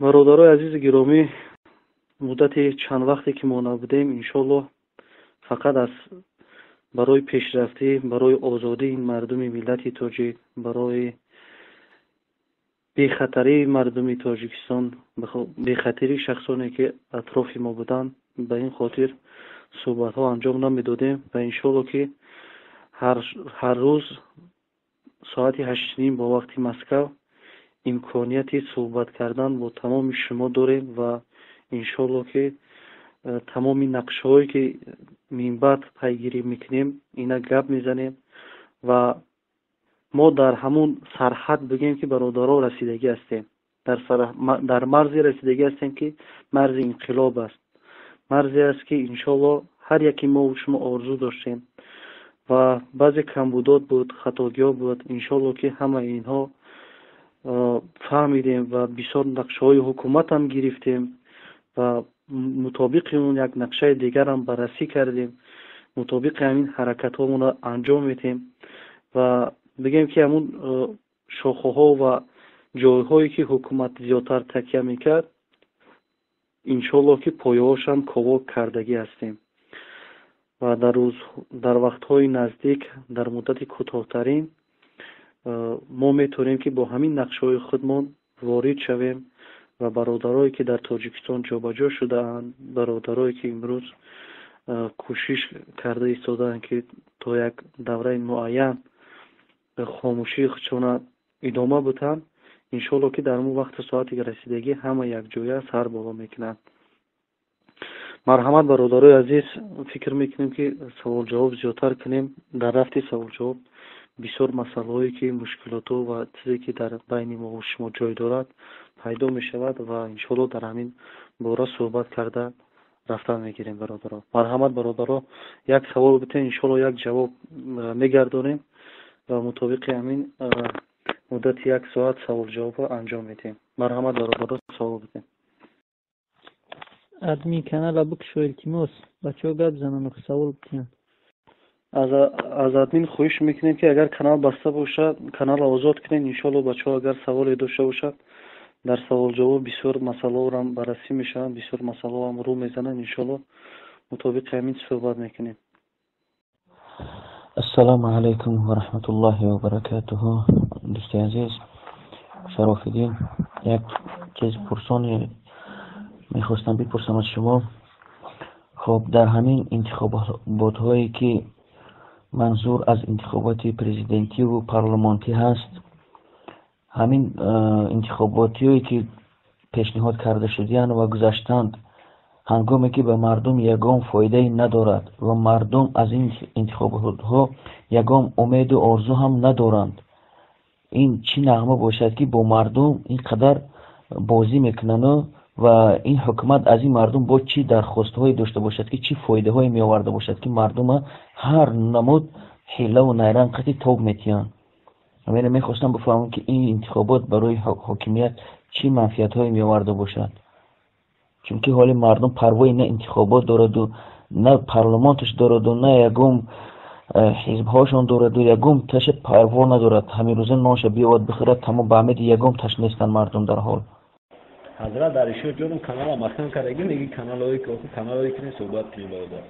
Бародарои азизи гиромӣ, муддати чанд вақте ки мо набудем, иншоаллоҳ, фақат аз барои пешрафтӣ, барои озодии мардуми миллати тоҷик, барои бехатарии мардуми Тоҷикистон, бехатарии шахсоне, ки атрофи мо буданд, ба ин хотир суҳбатҳо анҷом намедодем. Ва иншоалло, ки ҳар рӯз соати 8:30 бо вақти Москав имконияти суҳбат кардан бо тамоми шумо дорем ва иншоалло, ки тамоми нақшаҳое, ки минбаъд пайгирӣ мекунем, ина гап мезанем. Ва мо дар ҳамун сарҳад, бигем ки, бародаро, расидагӣ ҳастем, дар марзе расидагӣ ҳастем, ки марзи инқилоб аст, марзе аст, ки иншоалло ҳар яке мо шумо орзу доштем. Ва баъзе камбудот буд, хатогиҳо буд, иншоалло, ки ҳамаи инҳо фаҳмидем ва бисёр нақшаҳои ҳукуматам гирифтем ва мутобиқи он як нақшаи дигарам баррасӣ кардем. Мутобиқи ҳамин ҳаракатҳомонро анҷом медиҳем ва бигем, ки ҳамун шохаҳо ва ҷойҳое, ки ҳукумат зиёдтар такя мекард, иншоалло, ки пояҳошам ковок кардагӣ ҳастем. Ва дар рӯз, дар вақтҳои наздик, дар муддати кӯтоҳтарин мо метавонем, ки бо ҳамин нақшаҳои худмон ворид шавем ва бародарое, ки дар Тоҷикистон ҷобаҷо шудаанд, бародарое, ки имрӯз кӯшиш карда истодаанд, ки то як давраи муайян хомӯшии худшона идома бутанд, иншоалло, ки дар он вақту соате расидагӣ ҳама якҷоя сар боло мекунанд. Марҳамат, бародарои азиз, фикр мекунем, ки саволҷавоб зиёдтар кунем. Дар рафти саволҷавоб бисёр масъалаҳое, ки мушкилоту ва чизе, ки дар байни мо шумо ҷой дорад, пайдо мешавад ва иншоалло дар ҳамин бора суҳбат карда рафтан мегирем. Бародаро, марҳамат, бародаро, як савол битен, иншоалло як ҷавоб мегардонем ва мутобиқи ҳамин муддати як соат саволҷавобро анҷом медиҳем. Марҳамат, бародаро, савол битен. Админ, канала бикушо, илтимос, бачаҳо гап зананд, савол битиҳанд. Аз админ хоҳиш мекунем, ки агар канал баста бошад, каналро озод кунед. Иншоалло, бачаҳо агар саволе дошта бошад, дар саволҷавоб бисёр масъалаҳоам баррасӣ мешаванд, бисёр масъалаҳоам рӯ мезананд. Иншоалло, мутобиқи ҳамин суҳбат мекунем. Ассалому алайкум ва раҳматуллоҳи ва баракатуҳу. Дӯсти азиз Шарофиддин, як чиз пурсоне мехостам бипурсам аз шумо. Хоб, дар ҳамин интихоботҳое, ки манзур аз интихоботи президентиву парламонтӣ ҳаст, ҳамин интихоботиое, ки пешниҳод карда шудиянд ва гузаштанд, ҳангоме ки ба мардум ягон фоидае надорад ва мардум аз ин интихоботҳо ягон умеду орзу ҳам надоранд, ин чӣ нағма бошад, ки бо мардум ин қадар бозӣ мекунану ва ин ҳукумат аз ин мардум бо чӣ дархостҳое дошта бошад, ки чӣ фоидаҳое меоварда бошад, ки мардума ҳар намуд ҳилаву найранг қати тоб метиҳанд? Ҳамиро мехостам бифаҳмам, ки ин интихобот барои ҳокимият чӣ манфиатҳое меоварда бошад, чунки ҳоли мардум парвои на интихобот дораду, на парламонташ дораду, на ягон ҳизбҳошон дораду, ягон таша парво надорад. Ҳамин рӯза нонша биёвад, бихӯрад, тамом, ба умеди ягон таш нестанд мардум дар ҳол. Ҳазрат, дар ишо ҷонум, канала маҳкам кардаги, меги каналҳое ки каналҳое ки суҳбат кунем, бародар.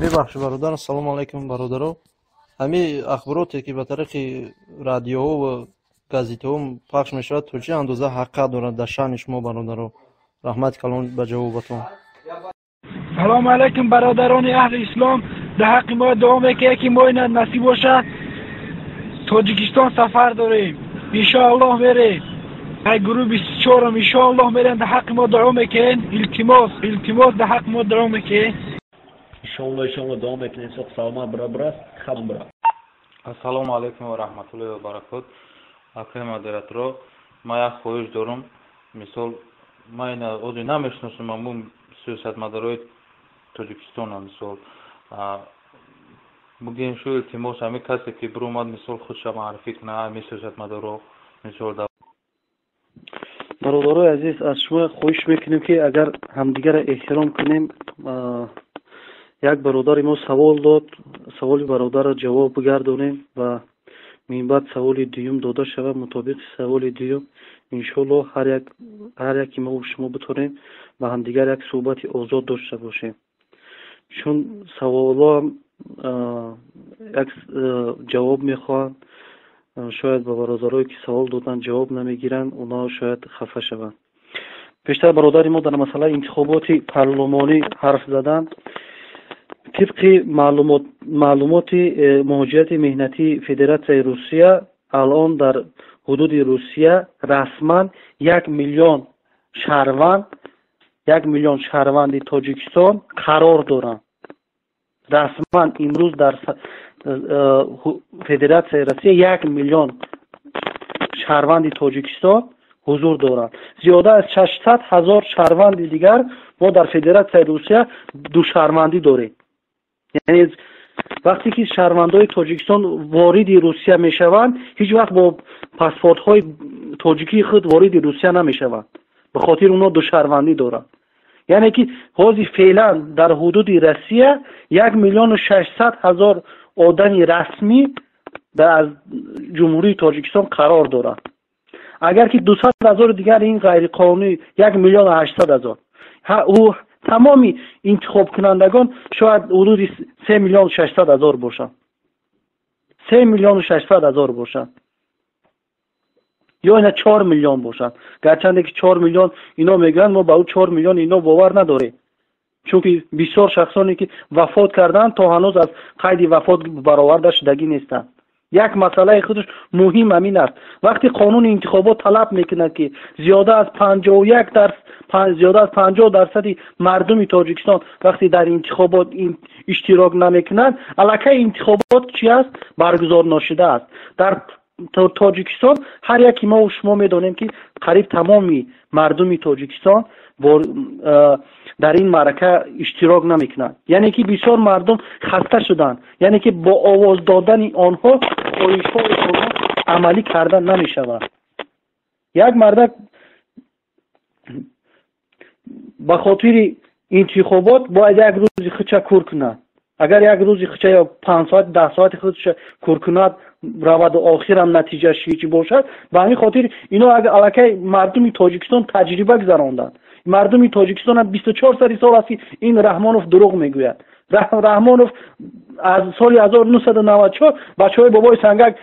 Мебахшед, бародар. Ассалому алайкум, бародаро. Ҳамин ахбороте, ки ба тариқи радиоҳо ва газетаҳо пахш мешавад, то чӣ андоза ҳақиқат дорад дар шаъни шумо, бародаро? Раҳмати калон ба ҷавобатон. Салому алайкум, бародарони аҳли ислом. Дар ҳаққи мо дуо мекунед, ки мо ина насиб бошад, Тоҷикистон сафар дорем, иншоаллоҳ мерем. Ай гурӯҳ 24-ум, иншоаллоҳ мерем. Дар ҳаққи мо дуо мекунед, илтимос, илтимос, дар ҳаққи мо дуо мекунед. Иншоалло, иншоалло, дуо мекунем. Соқ саломат, бира, хаб бира. Ассалому алайкум ва раҳматуллоҳи ва баракот. Акай модераторо, ман як хоҳиш дорум. Мисол, ман ина ози намешиносам аммо сиёсатмадорои Тоҷикистона. Мисол, бигӯем шу, илтимос, ҳамин касе, ки биромад, мисол, худша маърифӣ кунад, ҳамин сиёсатмадоро, мисол. Бародарои азиз, аз шумо хоҳиш мекунем, ки агар ҳамдигарро эҳтиром кунем. Як бародари мо савол дод, саволи бародарро ҷавоб бигардонем ва Минбаъд саволи дуюм дода шавад. Мутобиқи саволи дуюм, иншоаллоҳ, ҳар яки мо шумо битонем ба ҳамдигар як суҳбати озод дошта бошем, чун саволҳоам як ҷавоб мехоҳанд. Шояд ба бародарое ки савол доданд, ҷавоб намегиранд, онҳо шояд хафа шаванд. Пештар бародари мо дар масъалаи интихоботи парлумонӣ ҳарф заданд. Тибқи маълумоти муҳоҷирати меҳнатии Федератсияи Русия, алон дар ҳудуди Русия расман 1 миллион шаҳрванд, 1 миллион шаҳрванди Тоҷикистон қарор доранд. Расман имрӯз дар Федератсияи Россия 1 миллион шаҳрванди Тоҷикистон ҳузур доранд. Зиёда аз 600 000 шаҳрванди дигар мо дар Федератсияи Русия душаҳрвандӣ дорем. Яъне вақте ки шаҳрвандои Тоҷикистон вориди Русия мешаванд, ҳеҷ вақт бо паспортҳои тоҷикии худ вориди Русия намешаванд, ба хотири онҳо душаҳрвандӣ доранд. Яъне ки ҳозир феълан дар ҳудуди Россия 1 600 000 одами расмӣ аз Ҷумҳурии Тоҷикистон қарор доранд. Агар ки 200 000-и дигар ин ғайриқонунӣ, 1 800 000, ӯ тамоми интихобкунандагон шояд ҳудуди 3 600 000 бошанд, 3 600 000 бошанд ё ина 4 миллион бошанд. Гарчанде ки 4 миллион ино мегӯянд, мо ба ӯ 4 миллион ино бовар надорем, чунки бисёр шахсоне ки вафот карданд, то ҳанӯз аз қайди вафот бароварда шудагӣ нестанд. Як масъалаи худаш муҳим ҳамин аст: вақте қонуни интихобот талаб мекунад, ки зиёда аз 51 зиёда аз 50 дарсади мардуми Тоҷикистон вақте дар интихобот иштирок намекунанд, аллакай интихобот чи аст? Баргузор ношуда аст. Дар Тоҷикистон ҳар яки мо шумо медонем, ки қариб тамоми мардуми Тоҷикистон дар ин маърака иштирок намекунанд. Яъне ки бисёр мардум хаста шуданд, яъне ки бо овоз додани онҳо хоҳишҳои онҳо амалӣ карда намешавад. Як мардак ба хотири интихобот бояд як рӯзи худша кур кунад. Агар як рӯзи худша ё 5 соат, 10 соати худша кур кунад, раваду охирам натиҷаш ҳеҷ бошад. Ба ҳамин хотир ино аллакай мардуми Тоҷикистон таҷриба гузаронданд. Мардуми Тоҷикистон 24 сари сол аст, ки ин Раҳмонов дурӯғ мегӯяд. Раҳмонов аз соли 1994 бачаҳои Бобои Сангак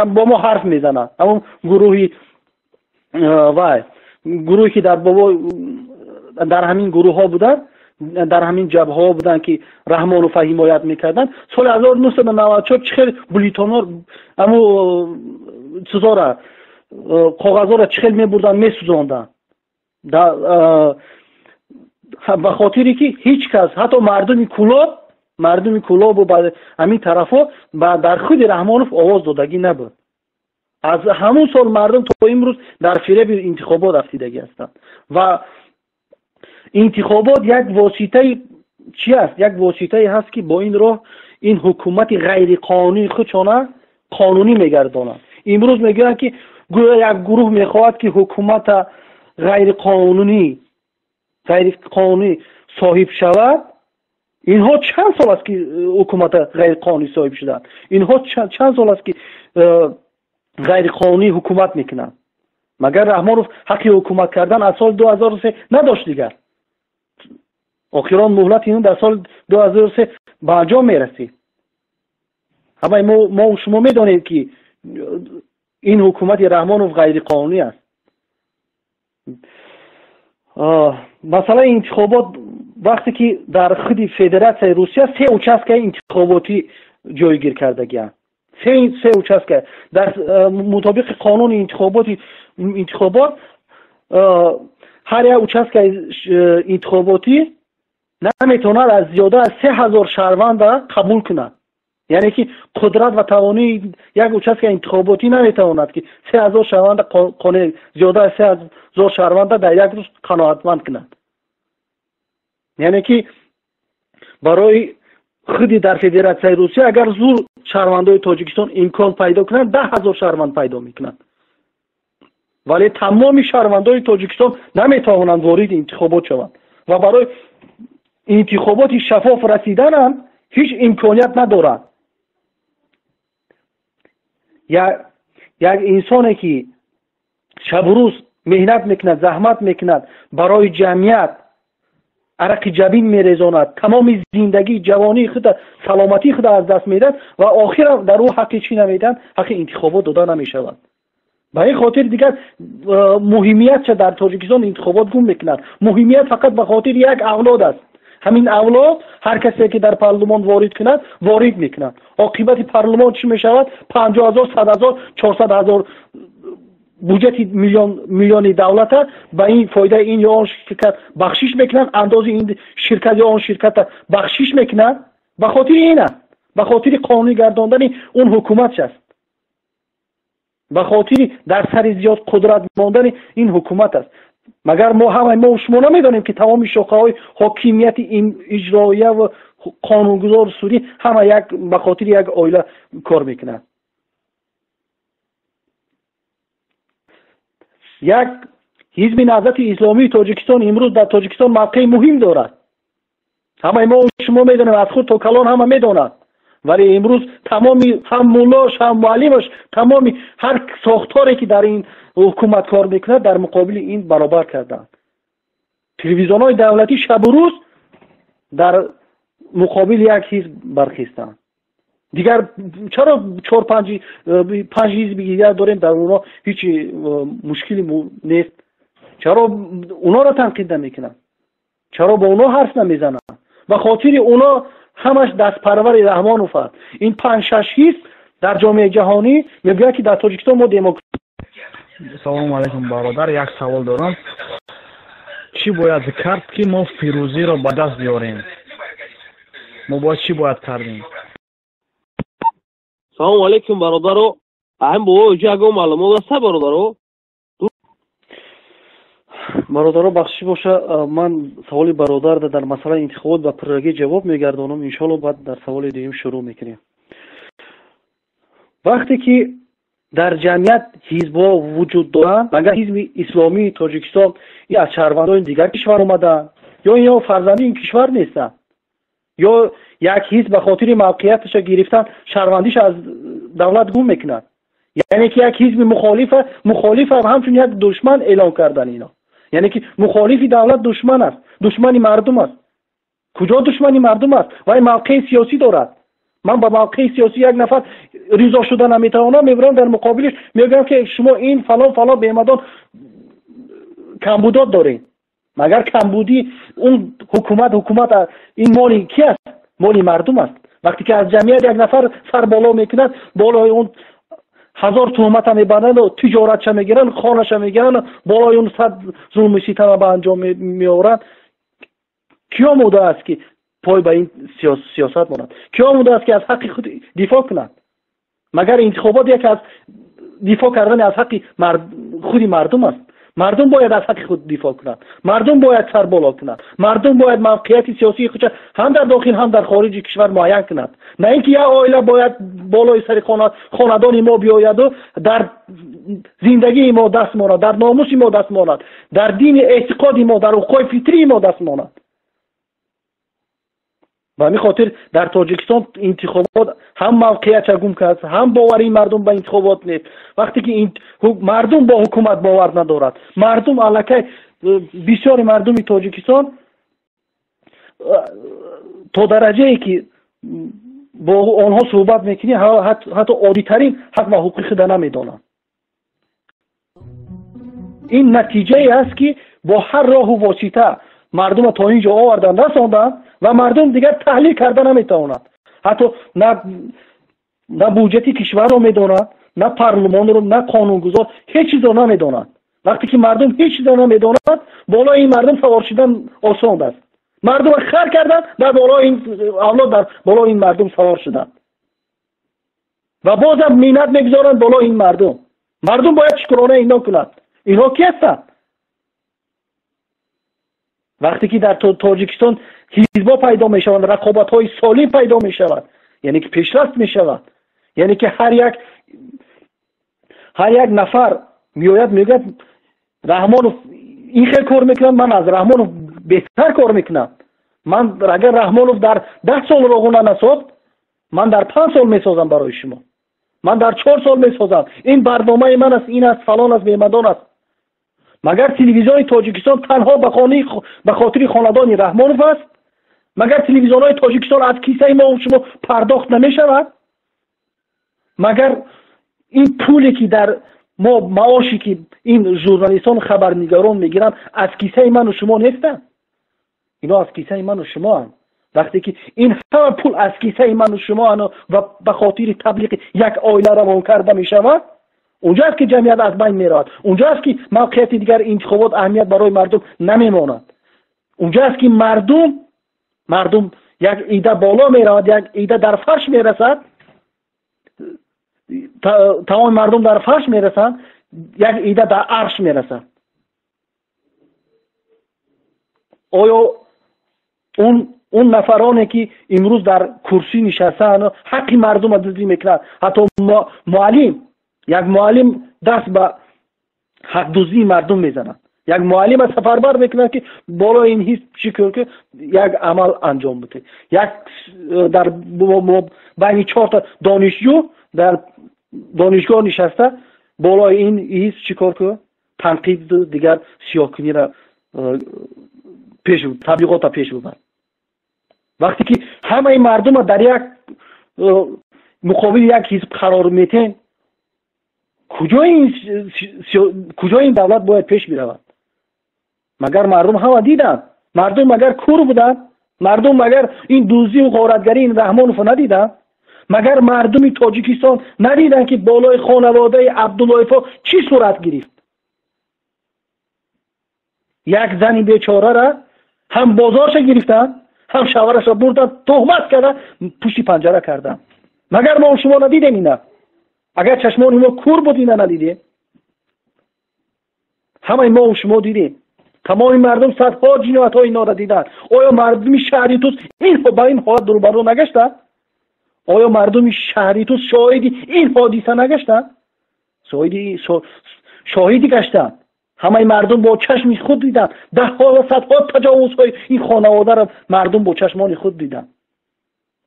бо мо ҳарф мезанад. Ҳамон гурӯҳи вай, гурӯҳе ки дар бобо дар ҳамин гурӯҳҳо буданд, дар ҳамин ҷабҳаҳо буданд, ки Раҳмонова ҳимоят мекарданд, соли 1994 чӣ хел бюллетенҳо, ҳамун чизора, коғазҳоро чӣ хел мебурданд, месӯзонданд, ба хотире ки ҳеҷ кас, ҳатто мардуми Кӯлобу ба ҳамин тарафҳо дар худи Раҳмонов овоз додагӣ набуд. Аз ҳамун сол мардум то имрӯз дар фиреби интихобот афтидагӣ ҳастанд. Ва интихобот як воситаи чи аст? Як воситае ҳаст, ки бо ин роҳ ин ҳукумати ғайриқонунии худшона қонунӣ мегардонад. Имрӯз мегӯянд, ки гӯё як гурӯҳ мехоҳад, ки ҳукумата ғайриқонунӣ соҳиб шавад. Инҳо чанд сол аст, ки ҳукумата ғайриқонунӣ соҳиб шуданд? Инҳо чанд сол аст, ки ғайриқонунӣ ҳукумат мекунанд? Магар Раҳмонов ҳаққи ҳукумат кардан аз соли 2003 надошт? Дигар охирон муҳлати ин дар соли 2003 ба анҷом мерасид. Ҳамаи мо шумо медонем, ки ин ҳукумати Раҳмонов ғайриқонунӣ аст. Масъалаи интихобот, вақте ки дар худи Федератсияи Русия се участкаи интихоботӣ ҷойгир кардагианд, се участка, дар мутобиқи қонуни интихобот ҳар як участкаи интихоботӣ наметавонад аз зиёда аз 3000 шаҳрванда қабул кунад. Яъне ки қудрат ва тавонии як участкаи интихоботӣ наметавонад, ки 3000 шаҳрванда қонеъ, зиёда аз 3000 шаҳрванда дар як рӯз қаноатманд кунад. Яъне ки барои худи дар Федератсияи Русия агар зур шаҳрвандои Тоҷикистон имкон пайдо кунанд, 10 000 шаҳрванд пайдо мекунанд, вале тамоми шаҳрвандои Тоҷикистон наметавонанд вориди интихобот шаванд ва барои интихоботи шаффоф расиданам ҳеҷ имконият надоранд. Як инсоне ки шабу рӯз меҳнат мекунад, заҳмат мекунад, барои ҷамъият арақи ҷабин мерезонад, тамоми зиндагии ҷавонии худа, саломатии худа аз даст медиҳад ва охирам дар ӯ ҳаққи чӣ намедиҳанд? Ҳаққи интихобот дода намешавад. Ба ин хотир дигар муҳимиятша дар Тоҷикистон интихобот гум мекунад. Муҳимият фақат ба хотири як авлод аст. Ҳамин авлод ҳар касе ки дар парлумон ворид кунад, ворид мекунад. Оқибати парлумон чӣ мешавад? 50 000, 100 000, 400 000 буҷети миллиони давлата ба ин фоидаи ин ё он ширкат бахшиш мекунанд, андози ин ширкат ё он ширката бахшиш мекунанд. Ба хотири ин аст, ба хотири қонунӣ гардондани он ҳукуматш аст, ба хотири дар сари зиёд қудрат мондани ин ҳукумат аст. Магар мо ҳамаи мо шумо намедонем, ки тамоми шохаҳои ҳокимияти иҷроия ва қонунгузору судӣ ҳама як ба хотири як оила кор мекунанд? Як Ҳизби Наҳзати Исломии Тоҷикистон имрӯз дар Тоҷикистон мавқеи муҳим дорад. Ҳамаи мо шумо медонем, аз худ то калон ҳама медонад. Вале имрӯз тамоми ҳам муллош, ҳам муаллимаш, тамоми ҳар сохторе ки дар ин ҳукумат кор мекунад, дар муқобили ин баробар карданд. Телевизионҳои давлатӣ шабу рӯз дар муқобили як ҳизб бархестанд. Дигар чаро чор панҷ ҳизби дигар дорем, дар онҳо ҳеҷ мушкиле нест? Чаро онҳоро танқид намекунанд? Чаро бо онҳо ҳарф намезананд? Ба хотири онҳо ҳамаш дастпарвари Раҳмонов аст. Ин панҷ шаш ҳизб дар ҷомеаи ҷаҳонӣ мегӯяд, ки дар Тоҷикистон мо демократ. Салому алайкум, бародар, як савол дорам. Чӣ бояд кард, ки мо фирӯзиро ба даст биёрем? Мо бояд чӣ бояд кардем? Салому алайкум, бародаро. Аҳм бо ҷа ягон маълумот аста, бародаро? Бародаро, бахшиш боша, ман саволи бародар дар масъалаи интихобот ба пуррагӣ ҷавоб мегардонам, иншоалло. Баъд дар саволи дуюм шурӯъ мекунем. Вақте ки дар ҷамъият ҳизбҳо вуҷуд доранд, магар Ҳизби Исломии Тоҷикистон аз шаҳрвандони дигар кишвар омадаанд ё ё фарзанди ин кишвар нестанд? Ё як ҳизб ба хотири мавқеияташа гирифтан шаҳрвандиша аз давлат гум мекунад? Яъне ки як ҳизби мухолифа ҳамчун як душман эълон кардан ино, яъне ки мухолифи давлат душман аст, душмани мардум аст. Куҷо душмани мардум аст? Вай мавқеи сиёсӣ дорад. Ман ба мавқеи сиёсӣ як нафар ризо шуда наметавонам, мебарам дар муқобилиш мегӯям, ки шумо ин фалон фалон бемадон камбудот доред. Магар камбудӣ он ҳукумат ин моли ки аст? Моли мардум аст. Вақте ки аз ҷамъият як нафар сар боло мекунад, болои он ҳазор туҳмата мебандану тиҷоратша мегиранд, хонаша мегиранд, болои он сад зулму ситама ба анҷом меоранд. Кӣ омода аст, ки пой ба ин сиёсат монад? Кӣ омода аст, ки аз ҳаққи худ дифоъ кунад? Магар интихобот яке аз дифоъ кардани аз ҳаққи худи мардум аст? Мардум бояд аз ҳаққи худ дифоъ кунад, мардум бояд сар боло кунад, мардум бояд мавқеияти сиёсии худша ҳам дар дохил, ҳам дар хориҷи кишвар муайян кунад, на ин ки як оила бояд болои сари хонадони мо биёяду дар зиндагии мо даст монад, дар номуси мо даст монад, дар дини эътиқоди мо, дар ҳуқуқҳои фитрии мо даст монад. Ба ҳамин хотир дар Тоҷикистон интихобот ҳам мавқеиятша гум кард, ҳам боварии мардум ба интихобот нест. Вақте ки мардум бо ҳукумат бовар надорад, мардум аллакай, бисёри мардуми Тоҷикистон то дараҷае ки бо онҳо суҳбат мекунӣ, ҳатто оддитарин ҳақ ва ҳуқуқи худа намедонанд. Ин натиҷае аст, ки бо ҳар роҳу восита мардумро то ин ҷо овардан, расонданд ва мардум дигар таҳлил карда наметавонад. Ҳатто на буҷети кишварро медонад, на парлумонро, на қонунгузор, ҳеҷ чизро намедонад. Вақте ки мардум ҳеҷ чизро намедонад, болои ин мардум савор шудан осон аст. Мардумро хар карданд, дар болои ин авлод, дар болои ин мардум савор шуданд ва бозам миннат мегузоранд болои ин мардум. Мардум бояд шукрона ино кунад. Инҳо ки ҳастанд? Вақте ки дар Тоҷикистон ҳизбҳо пайдо мешаванд, рақобатҳои солим пайдо мешавад, яъне ки пешрафт мешавад, яъне ки ҳар як нафар меояд, мегӯяд: «Раҳмонов ин хел кор мекунад, ман аз Раҳмонов беҳтар кор мекунам. Ман агар Раҳмонов дар 10 сол Роғуна насохт, ман дар 5 сол месозам барои шумо». Ман дар 4 сол месозам. Ин барномаи ман аст, ин аст, фалон аст, бемадон аст. Магар телевизиони Тоҷикистон танҳо ба хотири хонадони Раҳмонов аст? Магар телевизионҳои Тоҷикистон аз кисаи мо шумо пардохт намешавад? Магар ин пуле ки дар мо маоше ки ин журналистон хабарнигарон мегиранд аз кисаи ману шумо нестанд? Ино аз кисаи ману шумоанд. Вақте ки ин ҳама пул аз кисаи ману шумо ва ба хотири таблиғи як оила равон карда мешавад, унҷо аст ки ҷамъият аз байн меравад, унҷо аст ки мавқеияти дигар интихобот аҳамият барои мардум намемонад, унҷо аст ки мардум як ида боло меравад, як ида дар фарш мерасад, тамоми мардум дар фарш мерасанд, як ида дар арш мерасад. Оё он нафароне ки имрӯз дар курсӣ нишастаанд ҳаққи мардумро дуздӣ мекунанд, ҳатто муаллим, як муаллим даст ба ҳақдуздии мардум мезанад, як муаллима сафарбар мекунад ки болои ин ҳизб чӣ кор ки як амал анҷом бидиҳад. Як дар байни 4 та донишҷӯ дар донишгоҳ нишаста болои ин ҳизб чӣ кор кунад? Танқиду дигар сиёҳкуниро пеш, таблиғотро пеш бибарад. Вақте ки ҳамаи мардумро дар як муқобили як ҳизб қарор метен, куҷои ин давлат бояд пеш биравад? Магар мардум ҳама диданд? Мардум магар кур буданд? Мардум магар ин дуздию ғоратгарии ин Раҳмоновро надиданд? Магар мардуми Тоҷикистон надиданд ки болои хонаводаи Абдуллоевҳо чӣ сурат гирифт? Як зани бечорара ҳам бозорша гирифтанд, ҳам шавҳарашро бурданд, туҳмат карданд, пушти панҷара карданд. Магар мо шумо надидем ина? Агар чашмони мо кур буд ина надидем? Ҳамаи мо шумо дидем. Тамоми мардум садҳо ҷиноятҳои инора диданд. Оё мардуми шаҳри Тус ин ба ин ҳолат рӯбарӯ нагаштанд? Оё мардуми шаҳри Тус шоҳиди ин ҳодиса нагаштанд? Шоҳиди гаштанд. Ҳамаи мардум бо чашми худ диданд. Даҳҳо ва садҳо таҷовузҳои ин хонаводаро мардум бо чашмони худ диданд.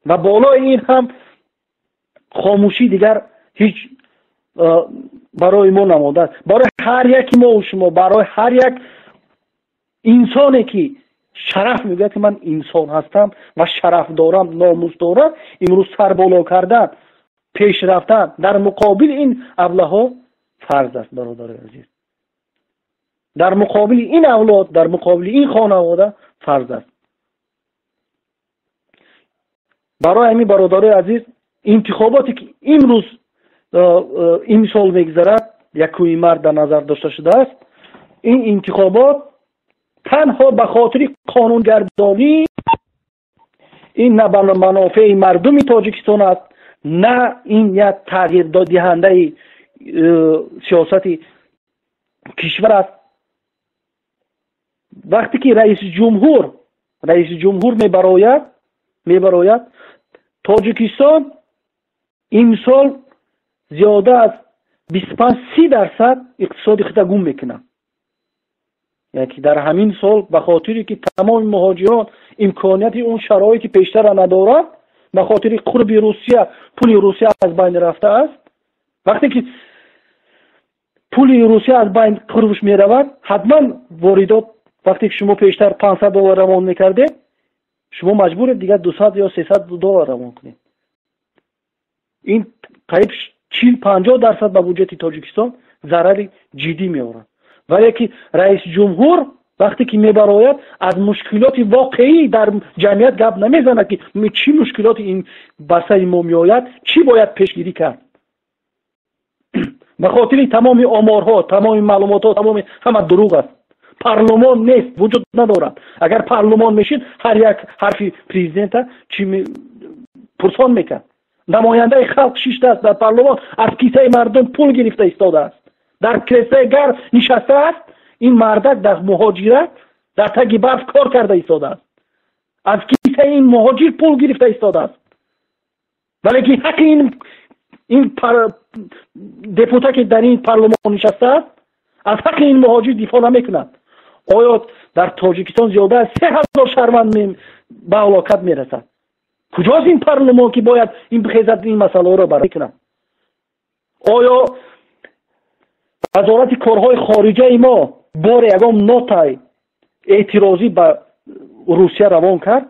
Ва болои ин ҳам хомӯшӣ дигар ҳеҷ барои мо намондааст. Барои ҳар яки мо ва шумо, барои ҳар як инсоне ки шараф мегӯяд ки ман инсон ҳастам ва шараф дорам, номус дорам, имрӯз сарболо кардан, пеш рафтан дар муқобили ин аблаҳо фарз аст, бародарои азиз. Дар муқобили ин авлод, дар муқобили ин хонавода фарз аст. Барои ҳамин бародарои азиз, интихоботе ки имрӯз имсол мегузарад, 1 март дар назар дошта шудааст, ин интихобот танҳо ба хотири қонунгардонӣ ин на ба манофеи мардуми Тоҷикистон аст, на ин як тағйирдиҳандаи сиёсати кишвар аст. Вақте ки раиси ҷумҳур мебарояд, Тоҷикистон имсол зиёда аз 25-30% иқтисоди худро гум мекунад. Яъне ки дар ҳамин сол ба хотире ки тамоми муҳоҷирон имконияти он шароити пештара надоранд, ба хотири қурби Русия, пули Русия аз байн рафтааст. Вақте ки пули Русия аз байн қурбш меравад, ҳатман воридот, вақте ки шумо пештар $500 равон мекардед, шумо маҷбуред дигар $200 ё $300 равон кунед. Ин қариб 40-50% ба буҷети Тоҷикистон зарари ҷиддӣ меорад. Вале ки раиси ҷумҳур вақте ки мебарояд, аз мушкилоти воқеӣ дар ҷамъият гап намезанад ки чӣ мушкилоти ин ба сари мо меояд, чӣ бояд пешгирӣ кард. Ба хотири тамоми оморҳо, тамоми маълумотҳо, тамоми ҳама дурӯғ аст. Парлумон нест, вуҷуд надорад. Агар парлумон мешид, ҳар як ҳарфи президента чӣ пурсон мекард. Намояндаи халқ шиштааст дар парлумон, аз кисаи мардум пул гирифта истодааст, дар креслаи гарм нишастааст. Ин мардак дар муҳоҷират дар таги барф кор карда истодааст, аз кисаи ин муҳоҷир пул гирифта истодааст. Вале ки ҳаққи ин депутат ки дар ин парлумон нишастааст, аз ҳаққи ин муҳоҷир дифоъ намекунад. Оё дар Тоҷикистон зиёда аз 3000 шаҳрванд ба ҳалокат мерасад? Куҷост ин парлумон ки бояд ин бихезад ин масъалаҳоро баррасӣ кунад? Оё вазорати корҳои хориҷаи мо боре ягон нотай эътирозӣ ба Русия равон кард?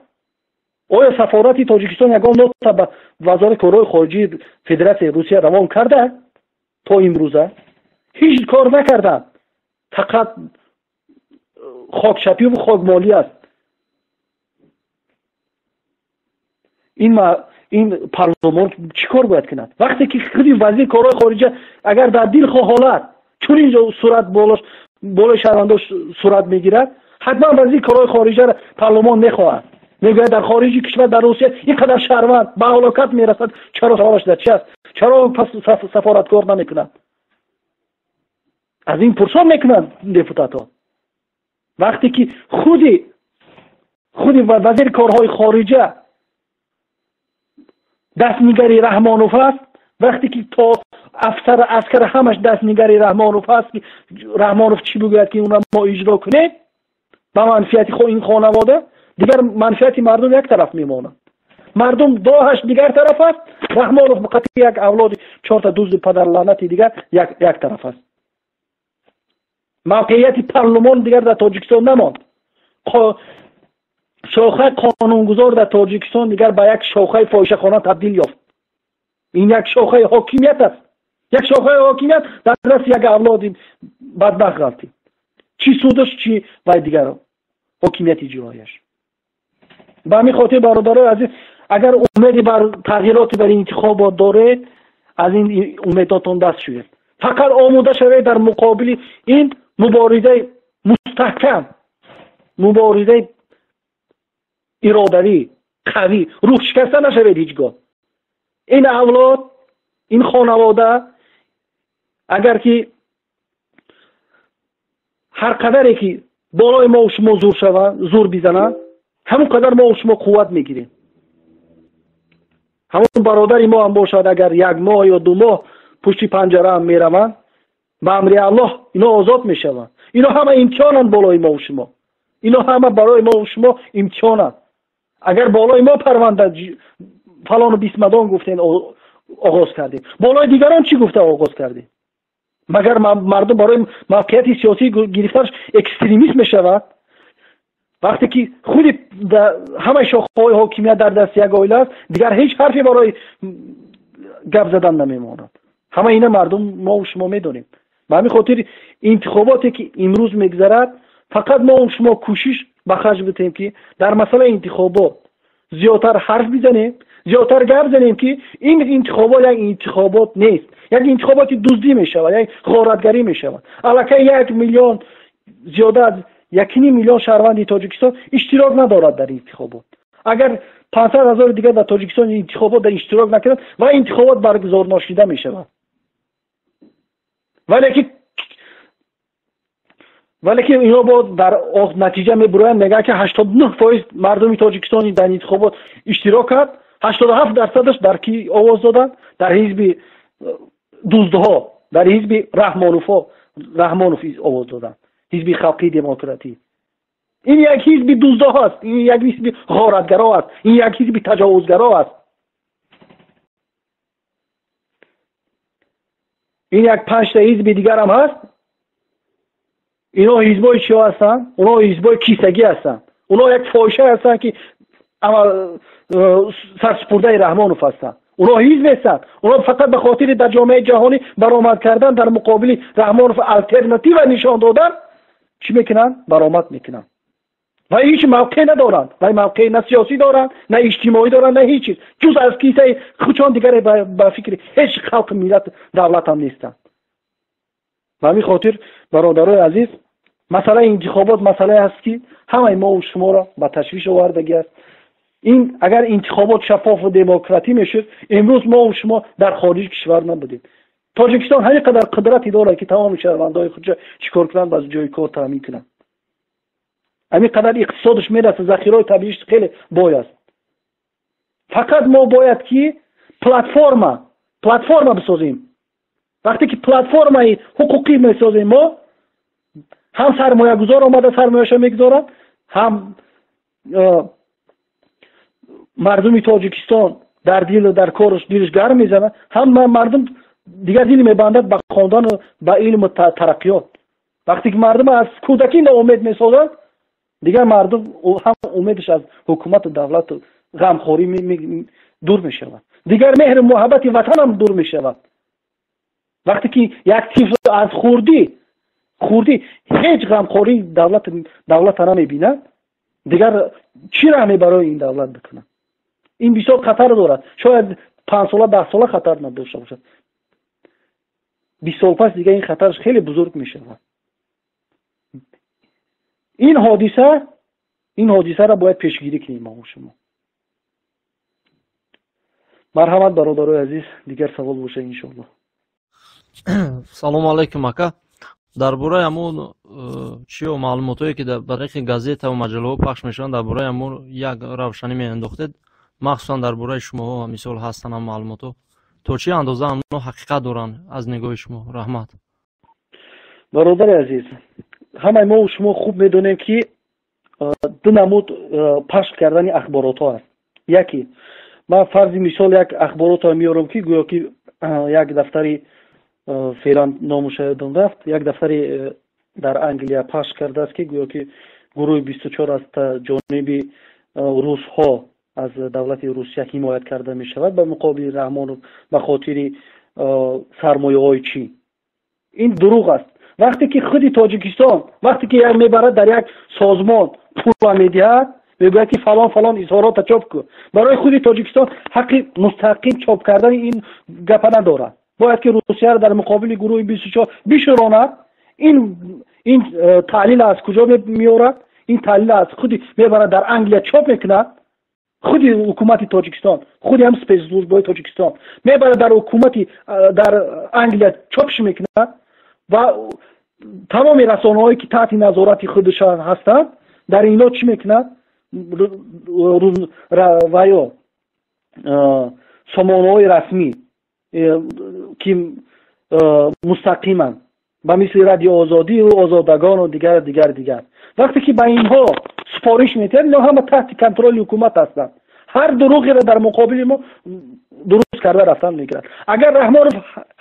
Оё сафорати Тоҷикистон ягон нота ба вазорати корҳои хориҷии Федератсияи Русия равон карда? То имрӯза ҳеҷ кор накарданд. Фақат хокшапиву хокмолӣ аст. Ин парлумон чӣ кор бояд кунад? Вақте ки худи вазири корҳои хориҷа агар дар дилхоҳ ҳолат чунин сурат болои шаҳрвандош сурат мегирад, ҳатман вазири корҳои хориҷаро парлумон мехоҳад. Мегӯяд дар хориҷи кишвар, дар Русия ин қадар шаҳрванд ба ҳалокат мерасад, чаро саволаш дар чи аст? Чаро сафораткор намекунад? Аз ин пурсон мекунанд депутатҳо. Вақте ки худи вазири корҳои хориҷа дастнигари Раҳмонов аст, вақте ки то афсар аскар ҳамаш дастнигари Раҳмонов аст, ки Раҳмонов чӣ бигӯяд ки онро мо иҷро кунем ба манфиати ин хонавода, дигар манфиати мардум як тараф мемонад. Мардум доҳаш дигар тараф аст, Раҳмонов қатъи як авлоди чорта дузди падарлаънати дигар як тараф аст. Мавқеияти парлумон дигар дар Тоҷикистон намонд. Шохаи қонунгузор дар Тоҷикистон дигар ба як шохаи фоҳишахона табдил ёфт. Ин як шохаи ҳокимият аст. Як шохаи ҳокимият дар дасти як авлоди бадбахт ғалтид. Чӣ судаш, чӣ вай дигар ҳокимияти ҷинояш. Ба ҳамин хотир бародарои азиз, агар умеди бар тағйироти бар интихобот доред, аз ин умедотон даст шӯед. Фақат омода шавед дар муқобили ин муборизаи мустаҳкам, муборизаи иродавӣ қавӣ, рӯҳшикаста нашавед ҳеҷ гоҳ. Ин авлод, ин хонавода агар ки ҳар қадаре ки болои мо шумо зур шаванд, зур бизананд, ҳамон қадар мо шумо қувват мегирем. Ҳамон бародари мо ҳам бошад, агар як моҳ ё ду моҳ пушти панҷара ҳам мераванд, ба амри Аллоҳ ино озод мешаванд. Ино ҳама имтиҳонанд болои мо шумо. Ино ҳама барои мо шумо имтиҳонанд. Агар болои мо парванда фалону бисмадон гуфтен оғоз кардем, болои дигарон чӣ гуфта оғоз кардем? Магар мардум барои мавқеияти сиёсӣ гирифтанаш экстремист мешавад? Вақте ки худи ҳамаи шохаҳои ҳокимият дар дасти як оила аст, дигар ҳеҷ ҳарфе барои гап задан намемонад. Ҳама ина мардум мо шумо медонем. Ба ҳамин хотир интихоботе ки имрӯз мегузарад, фақат мо шумо кӯшиш ба харҷ бидиҳем ки дар масъалаи интихобот зиёдтар ҳарф бизанем, зиёдтар гап занем ки ин интихобот як интихобот нест, як интихоботи дуздӣ мешавад, як ғоратгарӣ мешавад. Аллакай 1 миллион, зиёда аз 1.5 миллион шаҳрванди Тоҷикистон иштирок надорад дар интихобот. Агар 500 ҳазори дигар дар Тоҷикистон интихобот дар иштирок накунад, ва интихобот баргузор ношида мешавад. Валеки ино бо дар натиҷа мебуроянд, мегӯянд ки 89% мардуми Тоҷикистон дар интихобот иштирок кард, 87%-аш дар ки овоз доданд? Дар ҳизби дуздҳо, дар ҳизби Раҳмонов овоз доданд, ҳизби халқии демократӣ. Ин як ҳизби дуздҳо аст, ин як ҳизби ғоратгаро аст, ин як ҳизби таҷовузгаро аст. Ин як 5 та ҳизби дигар ҳам ҳаст. Ино ҳизбои чиҳо ҳастанд? Оно ҳизбои кисагӣ ҳастанд. Оно як фоҳиша ҳастанд ки сарсупурдаи Раҳмонов ҳастанд. Оно ҳизб нестанд. Оно фақат ба хотири дар ҷомеаи ҷаҳонӣ баромад кардан дар муқобили Раҳмонов алтернатива нишон додан чӣ мекунанд? Баромад мекунанд. Ва ҳеҷ мавқеъ надоранд. Ва мавқеъ на сиёсӣ доранд, на иҷтимоӣ доранд, на ҳеҷ чиз. Ҷуз аз кисаи худшон дигаре ба фикри ҳеҷ халқ, миллат, давлат ҳам нестанд. Ба ҳамин хотир бародарои азиз, масъалаи интихобот масъалае аст ки ҳамаи мо шуморо ба ташвиш овардагӣ аст. Ин агар интихобот шаффофу демократӣ мешуд, имрӯз мо шумо дар хориҷи кишвар набудем. Тоҷикистон ҳамин қадар қудрате дорад ки тамоми шаҳрвандои худро чӣ кор кунанд, ба ҷои кор таъмин кунанд. Ҳамин қадар иқтисодаш мерасад, захираҳои табииш хеле бой аст. Фақат мо бояд ки платформа бисозем. Вақте ки платформаи ҳуқуқӣ месозем, мо ҳам сармоягузор омада сармояшо мегузорад, ҳам мардуми Тоҷикистон дар дилу дар кораш дилаш гарм мезанад, ҳам мардум Дигар дил мебандад ба хондану ба илму тараққиёт. Вақте ки мардум аз кӯдакӣ ноумед месозад, дигар мардум ҳам умедаш аз ҳукумату давлату ғамхорӣ дур мешавад, дигар меҳру муҳаббати ватанам дур мешавад. Вақте ки як тифл аз хурдӣ ҳеҷ ғамхории давлата намебинад, дигар чӣ раҳме барои ин давлат бикунад? Ин бисёр хатар дорад. Шояд 5 сола, 10 сола хатар надошта бошад, 20 сол пас дигар ин хатараш хеле бузург мешавад. Ин ҳодисаро бояд пешгирӣ кунем мо шумо. Марҳамат, бародарои азиз, дигар савол боша, иншоалло. Салому алайкум, ака. Дар бораи ҳамун чиё маълумотҳое, ки дар тариқи газетаву маҷаллаҳо пахш мешаванд, дар бораи ҳамун як равшанӣ меандохтед, махсусан дар бораи шумоҳо, мисол, ҳастанд ҳам маълумотҳо, то чӣ андоза ҳамно ҳақиқат доранд аз нигоҳи шумо? Раҳмат. Бародари азиз, ҳамаи мо шумо хуб медонем, ки ду намуд пахш кардани ахборотҳо аст. Яке, ман фарзи мисол як ахборотро меорам, ки гӯё ки як дафтари, феълан номуша ёдам рафт, як дафтари дар Англия пахш кардааст, ки гӯё ки гурӯҳи 24 аз ҷониби русҳо, аз давлати Русия ҳимоят карда мешавад ба муқобили Раҳмонов ба хотири сармояҳои Чин. Ин дурӯғ аст. Вақте ки худи Тоҷикистон, вақте ки як мебарад, дар як созмон пула медиҳад, мегӯяд, ки фалон фалон изҳорота чоп кун, барои худи Тоҷикистон ҳаққи мустақим чоп кардани ин гапа надорад. Бояд ки Русияро дар муқобили гурӯҳи 24 бишӯронад. Ин таҳлила аз куҷо меорад? Ин таҳлила аз худи мебарад, дар Англия чоп мекунад. Худи ҳукумати Тоҷикистон, худи ҳам спецслужбаҳои Тоҷикистон мебарад, дар ҳукумати дар Англия чопш мекунад ва тамоми расонаҳое, ки таҳти назорати худашон ҳастанд, дар инҳо чӣ мекунад ва ё сомонаҳои расмӣ, ки мустақиманд, ба мисли Радио Озодию Озодагону дигар, дигар, дигар, вақте ки ба инҳо супориш медиҳад, инҳо ҳама таҳти контроли ҳукумат ҳастанд. Ҳар дурӯғеро дар муқобили мо дуруст карда рафтан мегирад. Агар Раҳмонов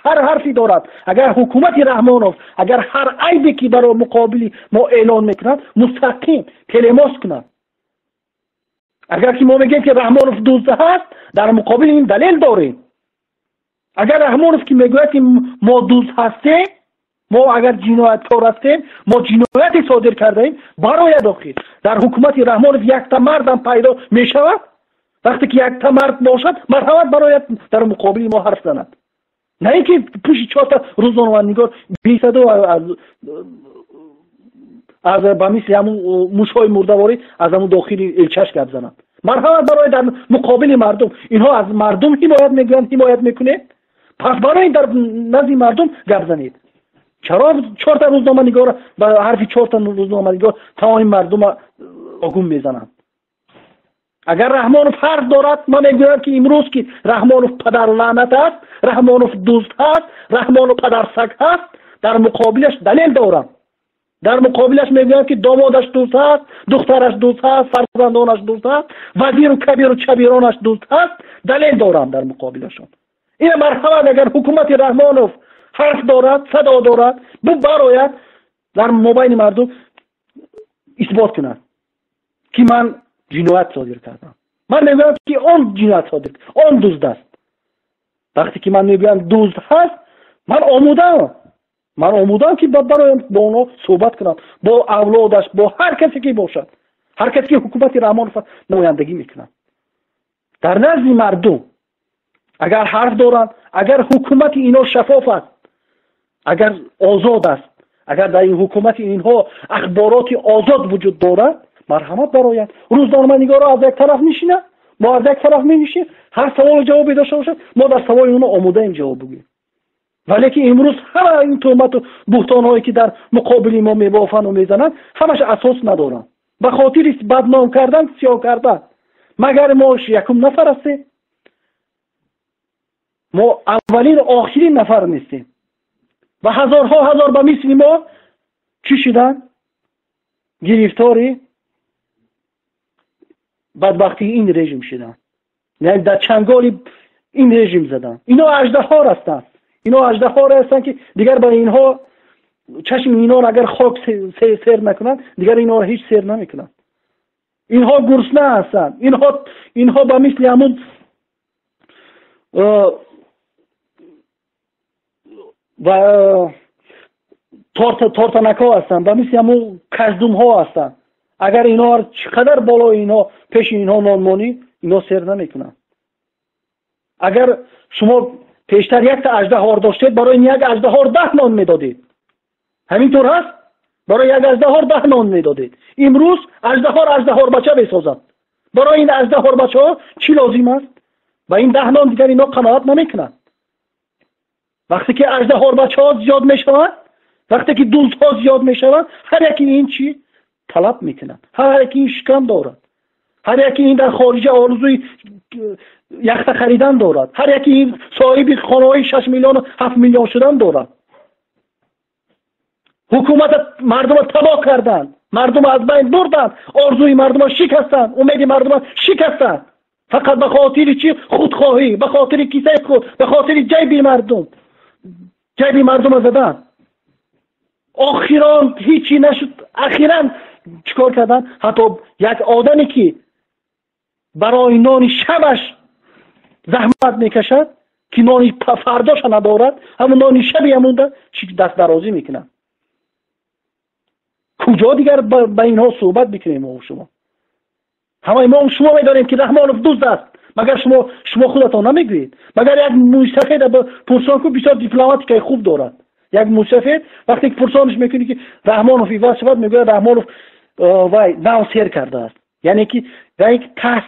ҳар ҳарфе дорад, агар ҳукумати Раҳмонов агар ҳар айбе, ки барои муқобили мо эълон мекунад, мустақим телемос кунад. Агар ки мо мегӯем, ки Раҳмонов дузд ҳаст, дар муқобили ин далел дорем. Агар Раҳмонов ки мегӯяд, ки мо дузд ҳастем, мо агар ҷинояткор ҳастем, мо ҷинояте содир кардаем, барояд. Охир дар ҳукумати Раҳмонов якта мардам пайдо мешавад? Вақте ки якта мард бошад, марҳамат, барояд, дар муқобили мо ҳарф занад, на ин ки пушти чорта рӯзноманигор бисаду аз ба мисли ҳамун мушҳои мурдаворӣ аз ҳамун дохили элчаш гап занад. Марҳамат, барои дар муқобили мардум. Инҳо аз мардум ҳимоят мегӯянд, ҳимоят мекунед, пас барои дар назди мардум гап занед. Чаро чорта рӯзноманигор, ба ҳарфи чорта рӯзноманигор тамоми мардума огум мезананд? Агар Раҳмонов ҳарф дорад, ман мегӯям, ки имрӯз ки Раҳмонов падарлаънат аст, Раҳмонов дузд ҳаст, Раҳмонов падарсаг ҳаст, дар муқобилаш далел дорам. Дар муқобилаш мегӯям, ки домодаш дузд ҳаст, духтараш дузд ҳаст, фарзандонаш дузд ҳаст, вазиру кабиру чабиронаш дузд ҳаст. Далел дорам дар муқобилашон. Ина марҳамат, агар ҳукумати Раҳмонов ҳарф дорад, садо дорад, барояд, дар мобайни мардум исбот кунад, ки ман ҷиноят содир кардам. Ман мегӯям, ки он ҷиноят содир, он дузд аст. Вақте ки ман мегӯям, дузд ҳаст, ман омодаам, ман омодаам, ки бароям, бо онҳо суҳбат кунам, бо авлодаш, бо ҳар касе ки бошад, ҳар касе ки ҳукумати Раҳмонов намояндагӣ мекунад. Дар назди мардум агар ҳарф доранд, агар ҳукумати инҳо шаффоф аст, агар озод аст, агар дар ин ҳукумати инҳо ахбороти озод вуҷуд дорад, марҳамат, барояд. Рӯзноманигоро аз як тараф нишинад, мо аз як тараф менишинем. Ҳар саволу ҷавобе дошта бошад, мо дар саволи онҳо омодаем ҷавоб бигӯем. Валекин имрӯз ҳама ин туҳмату буҳтонҳое, ки дар муқобили мо мебофану мезананд, ҳамаш асос надоранд, ба хотири бадном кардан, сиёҳ кардан. Магар мо якум нафар ҳастем? Мо аввалину охирин нафар нестем ва ҳазорҳо ҳазор ба мисли мо чӣ шуданд? Гирифтори бадбахтии ин режим шуданд, яъне дар чанголи ин режим заданд. Ино аждаҳор ҳастанд. Инҳо аждаҳоре ҳастанд, ки дигар ба инҳо чашми инҳоро агар хок сер накунанд, дигар инҳоро ҳеҷ сер намекунанд. Инҳо гурусна ҳастанд. Инҳо ба мисли ҳамун ва тортанакҳо ҳастанд, ба мисли ҳамун каждумҳо ҳастанд. Агар инҳо чӣ қадар болои инҳо пеши инҳо нон монӣ, инҳо сер намекунанд. Агар шумо пештар якта аждаҳор доштед, барои ин як аждаҳор 10 нон медодед. Ҳамин тур ҳаст? Барои як аждаҳор 10 нон медодед. Имрӯз аждаҳор аждаҳорбача месозад. Барои ин аждаҳорбачаҳо чӣ лозим аст? Ба ин 10 нон дигар инҳо қаноат намекунанд. Вақте ки аждаҳорбачаҳо зиёд мешаванд, вақте ки дуздҳо зиёд мешаванд, ҳар яке ин чӣ талаб мекунад, ҳар яке ин шикам дорад, ҳар яке ин дар хориҷа орзуи яхта харидан дорад, ҳар яке ин соҳиби хонаҳои 6 миллиону 7 миллион шудан дорад. Ҳукумат мардумро табоҳ карданд, мардумро аз байн бурданд, орзуи мардумро шикастанд, умеди мардумро шикастанд. Фақат ба хотири чӣ? Худхоҳӣ, ба хотири кисаи худ, ба хотири ҷайби мардум, ҷайби мардумро заданд. Охирон ҳечи нашуд. Ахиран чикор карданд? Ҳатто як одаме ки барои нони шабаш заҳмат мекашад, ки нони фардоша надорад, ҳамон нони шаби ҳамонда чӣ дастдарозӣ мекунад. Куҷо дигар ба инҳо суҳбат бикунем мо шумо? Ҳамаи мо шумо медонем, ки Раҳмонов дузд аст. Магар шумо худатон намегӯед? Магар як мӯйсафед пурсон ку бисёр дипломатикаи хуб дорад. Як мӯйсафед вақте ки пурсонаш мекунӣ, ки Раҳмонов иваз шавад, мегӯяд Раҳмонов вай нав сер кардааст. Яъне ки тас